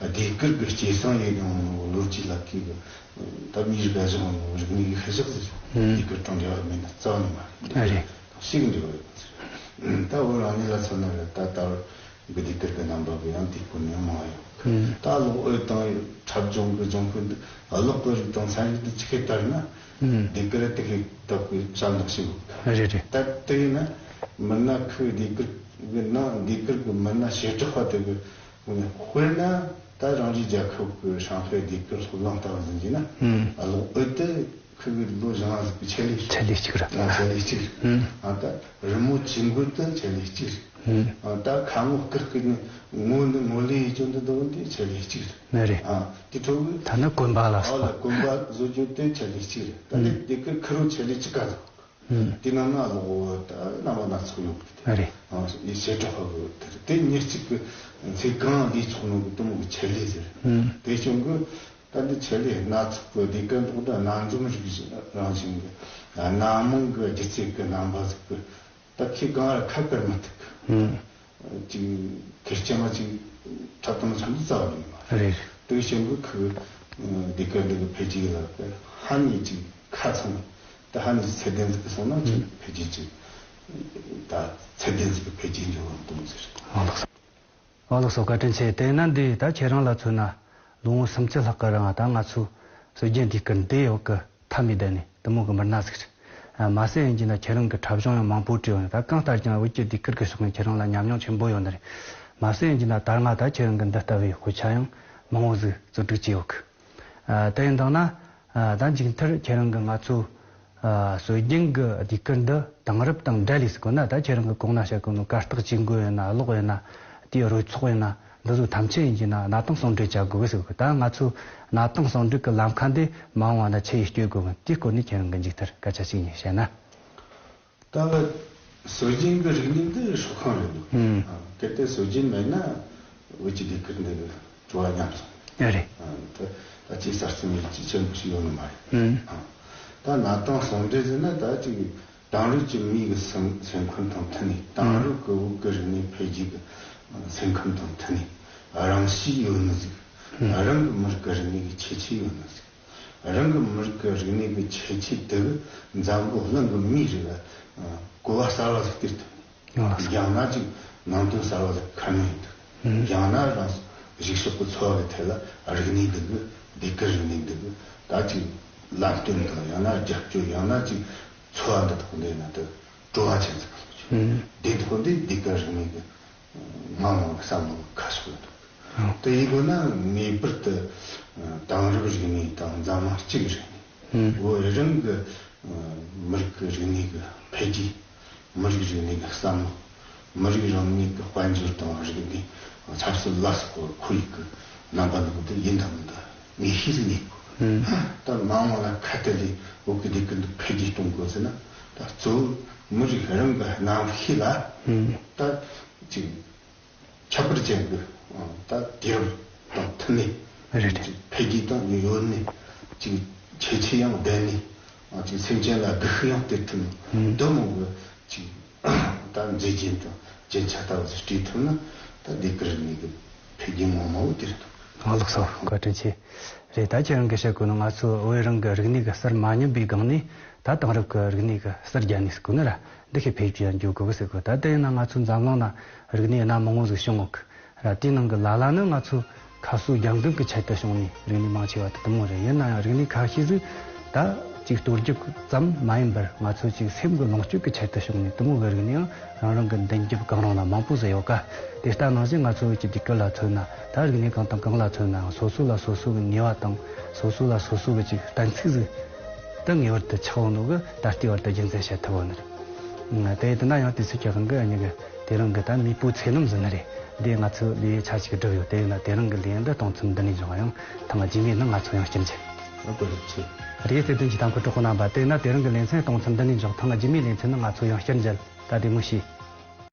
ཟློས་གར་གི་སྐྱེས་སྲིད་ཡིན་ཡང་ལོ་རྒྱུས་ལ་གི་ད་མིའི་རིག་གཞུང་རིག་གནས་གི་ཤུལ་བཞག་ཟེར། ཨུམ། ཟློས་གར་གྲོང་རྒྱག་མེད་ན་རྩ་བ་ནས་མ་རེད། ཨ་རེད། ཤེས་གི་འདུག་ད་བོད་རང་ཉིད་ལ་མཚོན་ན་རེད། ད་ལྟ་བར་གི་ཟློས་གར་གི་རྣམ་པ་གི་ཡང་དེའི་སྐོར་ནས་མང་ཡོད། ཨུམ། ད་གློག་འོད་དང་འཁྲབ་སྦྱོང་གི་སྦྱོང་ཁུལ་འདི། གློག་གི་རིགས་དང་ཚན་རིག་འདི་ཆི་གེ་ལྟར་ན། ཨུམ། ཟློས་གར་དེ་གི་སྟབས་གི་ཞབས་འདེགས་ཞུ་དགོས། རེད་རེད། ད་དེ་ཡིན་ན་མི་སྣ་ཁོའི་ཟློས་གར་གི་ནང་ཟློས་གར་གི་མི་སྣ་བྱེ་བྲག་པ་དེ་གི། དཔེར་ན་ད་རང་རེའི་རྒྱལ་ཁབ་ཀྱི་ཧྲང་ཧའེ་ཟློས་གར་སློབ་གླིང་ལྟ་བུ་ཟིན་གྱི་ན། ཨུམ། གློག་འོད་དེ་ཁོ་གི་ལོ་བཞི་ལྔ་ཟིག་གི་ཆེད་ལས། ཆེད་ལས་གཅིག་རེད། ཨ། ཆེད་ལས་གཅིག་རེད། ཨུམ། ཨ། ད་རི་མོ་ཅི་འགོད་དེ་ཆེད་ལས་གཅིག་རེད། ཨུམ། ཨ། ད་ཁ་ངོ་སྐག་གི་ནི་ངོ་ནི་ངོ་ལས་ཡི་ཅོ་འདི་དོ་འདི་ཆེད་ལས་གཅིག་རེད། ནི་རེད། ཨ། དེ་ཁྲོད་གི་ཐ་ན་གོན་པ་ལ་ཨ་སོགས་ལ་པ། གོན་པ་བཟོ་རྒྱུ་དེ་ཆེད་ལས་གཅིག་རེད། ད་ནི། ཨུམ། ཟློས་གར་ཁུར་རོ་ཆེད་ལས་གཅིག་ག་ཟིག་ཨུམ། དེ་ནང་ན་གློག་འོད་ད་རྣམ་པ་སྣ་ཚོགས་ཡོད་གི། རེད། ཨ། ཡི་བྱེ་བྲག་པ་གི་དེ་རེད། དེ་མི་གཅིག་གི་ཚེ་གང་ལས་ཚོགས་ནོ་གི་དུ་མོ་གི་ཆེད་ལས་ཟེར། ཨུམ། དེ་བྱུང་གི་ད་འདི་ཆེད་ལས་སྣ་ཚོགས་པོ་འདི་ཀ་འདུག་ད་སྣ་འཛོམས་རིགས་རང་བཞིན་གི་སྣ་མང་གི་སྒྱུ་རྩལ་གི་རྣམ་པ་ཟིག་གི་ད་ཁྱེད་གང་ར་ཁ་བཀར་མི་ཐུབ་གི། ཨུམ། ཅིག་ཁེར་རྐྱང་ཅིག་འཁྲབ་སྟངས་ཚང་མ་རྩ་བ་ནས་མ་རེད། རེད། དེ་བཞིན་གི་ཁོའི་འདི་ཀ་འདི་གི་འཕེལ་རྒྱས་ལ་ཧ་ནས་ཅིག་ཁ་ཚང་ད་ཧ་ནས་ཚད་ལྡན་ཟིག་གི་སོང་ན་ཅིག་ཨུམ། འཕེལ་རྒྱས་ཅིག་ད་ཚད་ལྡན་ཟིག་གི་འཕེལ་རྒྱས་འགྱུར་བ་གཏོང་ཟེར། ཨ་ལགས་སོ། ཨོ་ལགས་སོ། བཀའ་དྲིན་ཆེ། དེས་ན་འདི་ད་ཁྱེད་རང་ལ་མཚོན་ན་ལོ་ངོ་སུམ་ཅུ་ལྷག་གི་རིང་ད་ང་ཚོའི་སྲོལ་རྒྱུན་འདི་སྐར་འདི་ཡོད་གི་མཐའ་མའི་བསྡད་ནས་དུ་མོ་གི་མི་སྣ་ཟིག་རེད། མ་ཟད་ཡིན་གྱི་ན་ཁྱེད་རང་གི་འཁྲབ་གཞུང་ཡང་མང་པོ་བྲིས་ཡོད། ད་གང་ལྟར་ཀྱང་བོད་ཀྱི་འདི་སྐར་གི་ཕྱོགས་ནས་ཁྱེད་རང་ལ་ཉམས་མྱོང་ཆེན་པོ་ཡོད་ནི་རེད། མ་ཟད་ཡིན་གྱི་ན་ད་སྔ་ད་ཁྱེད་རང་གི་འདི་ལྟ་བུའི་དཔེ་ཆ་ཡང་མང་བོ་ཟིག་རྩོམ་སྒྲིག་བྱས་ཡོད་གི། ཨ། དེ་ཡིན་དང་ན། ཨ། ད་མཇུག་མཐར་ཁྱེད་རང་གིས་ང་ཚོའི། ཨ། སྲོལ་རྒྱུན་གྱི་ཟློས་གར་འདི་དེང་རབས་དང་འབྲེལ་ལས་སུ་གོ་ན། ད་ཁྱེད་རང་གིས་གོང་ན་བཤད་གོ་ནོ་གར་སྟེགས་ཅིག་འགོད་ཡོད་ན། གློག་ཡོད་ན། དེའི་རོལ་ཚོགས་ཡོད་ན། འདི་ཚོ་ཐམས་ཅད་ཡིན་གྱི་ན་གནའ་དེང་ཟུང་འབྲེལ་བྱ་དགོས་གི་ཟེར་གི། ད་ང་ཚོའི་གནའ་དེང་ཟུང་འབྲེལ་གྱི་ལམ་ཁ་འདི་མ་འོངས་པ་ན་ཆི་ཡིས་སྐྱོད་དགོས་གི། དེའི་སྐོར་ནས་ཁྱེད་རང་གིས་མཇུག་མཐར་སྐད་ཆ་ཞིག་ཉན་བཤད་ན། ད་སྲོལ་རྒྱུན་གྱི་རིག་གནས་འདི་སྲོག་ཤིང་རེད་འདུག་ཨང་། ཨ། གལ་ཏེ་སྲོལ་རྒྱུན་མེད་ན་བོད་ཀྱི་ཟློས་གར་འདི་གི་བྲོ་བ་ཉམས་སོང་། ཨེ་རེད། ཨ། ད་ད་ཅིག་གསར་རྩོམ་ཡིན་ཅིག་ཆེན་པོ་ཞིག་ཡོང་ནི་མ་རེད། ཨང་། ཨ། ད་གནའ་དེང་ཟུང་འབྲེལ་ཟེར་ན་ད་ཅིག་དེང་རབས་ཀྱི་མིའི་གི་སེམས་སེམས་ཁམས་དང་མཐུན་ནས། དེང་རབས་ཀྱི་བོད་ཀྱི་རིག་གནས་འཕེལ་རྒྱས་ཀྱི་སེམས་ཁམས་དང་མཐུན་ནས། རང་གཤིས་ཡོད་ནི་ཟིག་ཨང་། རང་གི་མི་རིགས་ཀྱི་རིག་གནས་ཀྱི་ཁྱད་ཆོས་ཡོད་ནི་ཟིག་རང་གི་མི་རིགས་ཀྱི་རིག་གནས་ཀྱི་ཁྱད་ཆོས་དེ་འཛམ་བུ་གླིང་གི་མིའི་རིགས་ལ་གོ་བ་གསར་བ་ཟིག་སྟེར་ཐུབ། ཡང་ན་ཅིག་ནང་དོན་གསར་བ་ཟིག་ཁ་སྣོན་ཡེད་ཐུབ། ཡང་ན་རང་གཞུག་ཕྱོགས་ཀྱི་འཚོ་བ་གི་ཐད་ལ་རིག་གནས་འདི་གི་ཟློས་གར་རིག་གནས་འདི་གི་ད་ཅིག་ལམ་སྟོན་དང་། ཡང་ན་རྒྱབ་སྐྱོར། ཡང་ན་ཅིག་འཚོ་བ་འདི་དག་འདི་ན་དུ་བྲོ་བ་ཅན་ཟིག་ག་ལོ་ཆུ་འདི་དག་འདི་ཟློས་གར་རིག་གནས་འདི་མང་མང་གི་བསམ་བློ་ཁ་ཕྱོགས་འདུག་ཨང་། དེ་ཡིན་དགོས་ན་ངེས་པར་དུ་དེང་རབས་རིག་གནས་དང་འཛམ་གླིང་སྤྱི་གི་རིག་གནས། ཨང་། བོད་རང་གི་མི་རིགས་ཀྱི་རིག་གནས་ཀྱི་འཕེལ་རྒྱས། མི་རིགས་རིག་གནས་ཀྱི་བསམ་བློ། མི་རིགས་རང་ཉིད་ཀྱི་དཔལ་འབྱོར་དང་རིག་གནས། ཆབ་སྲིད་ལ་སོགས་པའི་ཁོར་ཡུག་གི་རྣམ་པ་འདི་ཡིན་དང་མིན་དང་ངེས་ཤེས་ཟིན་ནས། ཨང་། ད་མ་འོངས་ལ་ཁ་གཏད་ལས་བོད་ཀྱི་ཟློས་གར་འདི་འཕེལ་རྒྱས་གཏོང་དགོས་ཟེར་ན། ད་གཙོ་བོ་མི་རིགས་རང་གི་རྣམ་ཤེས་ལ། ཨང་། ད་ཅིག་ཁྱད་པར་ཅན་གྱི་ད་དུས་རབས་དང་མཐུན་ནས། རེད་རེད། ཅིག་འཕེལ་རྒྱས་དང་ཡོད་ནས། ཅིག་ཁྱད་ཆོས་ཡང་ལྡན་ནས། ཅིག་སེམས་ཅན་ལ་སྒུལ་ཤུགས་ཡང་སྟེར་ཐུབ་ནས། ཨང་། འདི་མོ་གི་ཅིག་ད་མཛེས་རྒྱན་དང་རྒྱན་ཆ་ལྟ་བུ་ཞིག་སྤྲས་ཐུབ་ན། ད་ཟློས་གར་རིག་གནས་ཀྱི་འཕེལ་རྒྱས་ངོ་མ་བོ་དེ་རེད་འདུག་ཨ། ལགས་སོ། བཀའ་དྲིན་ཆེ། རེད། ད་ཁྱེད་རང་གིས་བཤད་གོ་ནོ་ང་ཚོ་བོད་རང་གི་རིག་གནས་ཀྱི་གསར་མ་ཉམས་པའི་སྒང་ནས། ད་དེང་རབས་ཀྱི་རིག་གནས་ཀྱི་གསར་རྒྱན་ནས་ཟེར་གོ་ནི་ར། འདི་ཤེས་འཕེལ་རྒྱས་འགྱོ་དགོས་ཟེར་གོ། ད་དེ་ཡིན་ན་ང་ཚོ་འཛམ་གླིང་ན་རིག་གནས་སྣ་མང་བོ་ཟིག་བྱུང་ཡོད་གི་ར། དེའི་ནང་གི་ལ་ལ་ནི་ང་ཚོ་ཁ་གསོ་རྒྱག་འདུན་གྱི་ཆེད་དུ་བྱུང་ནི་རིག་གནས་མང་ཆེ་བ་དེ་དེ་མོ་རེད། ཡིན་ན་ཡང་རིག་གནས་ཁ་ཤས་ཟིག་ད་ཅིག་གཏོར་རྒྱུ་ཙམ་མ་ཡིན་པར། ང་ཚོ་ཅིག་སེམས་ཀྱི་ལོངས་སྤྱོད་ཀྱི་ཆེད་དུ་བྱུང་ནི་དེ་མོ་གི་རིག་གནས་ཡང་རང་རང་གི་མདུན་རྒྱབ་གང་རུང་ལ་མང་པོ་ཟིག་ཡོད་ཀ། དེ་ལྟ་ནང་བཞིན་ང་ཚོ་བོད་ཀྱི་ཟློས་གར་ལ་མཚོན་ན། ད་རིག་གནས་གང་དང་གང་ལ་མཚོན་ནའང་སོ་སོ་ལ་སོ་སོ་གི་ངེས་པ་དང་། སོ་སོ་ལ་སོ་སོ་གི་ཅིག་གཏན་ཚིགས་ཟིག་ད་ངེས་པར་དུ་ཆགས་ཡོད་ནོ་གི་ད་ལྟའི་བར་དུ་རྒྱུ་མཚན་བཤད་ཐུབ་ཡོད་ནི་རེད། དེ་དེ་ན་ཡང་དུས་ཚོད་ཀྱི་དབང་གིས་ཨ་ནི་གི་དེ་རིང་གི་ད་མེས་པོའི་ཚེ་ལམ་ཟེར་ནི་རེད། འདི་ང་ཚོས་ལེའུ་ཆ་གཅིག་བསྒྲུབས་ཡོད། དེ་ཡིན་ན་དེ་རིང་གི་ལེའུ་འདི་གཏོང་མཚམས་འདི་ནས་འཇོག་ཡང་ཐེངས་རྗེས་མའི་ནང་ང་ཚོ་ཡང་བསྐྱར་མཇལ། ཨ། བཀའ་དྲིན་ཆེ། རེད། བརྩེ་ལྡན་གྱི་ལྟ་མཁན་གྲོགས་པོ་རྣམ་པ། དེ་ཡིན་ན་དེ་རིང་གི་ལེ་ཚན་གཏོང་མཚམས་འདི་ནས་འཇོག་ཐེངས་རྗེས་མའི་ལེ་ཚན་ནང་ང་ཚོ་ཡང་བསྐྱར་མཇལ། ད་བདེ་མོ་བྱོས།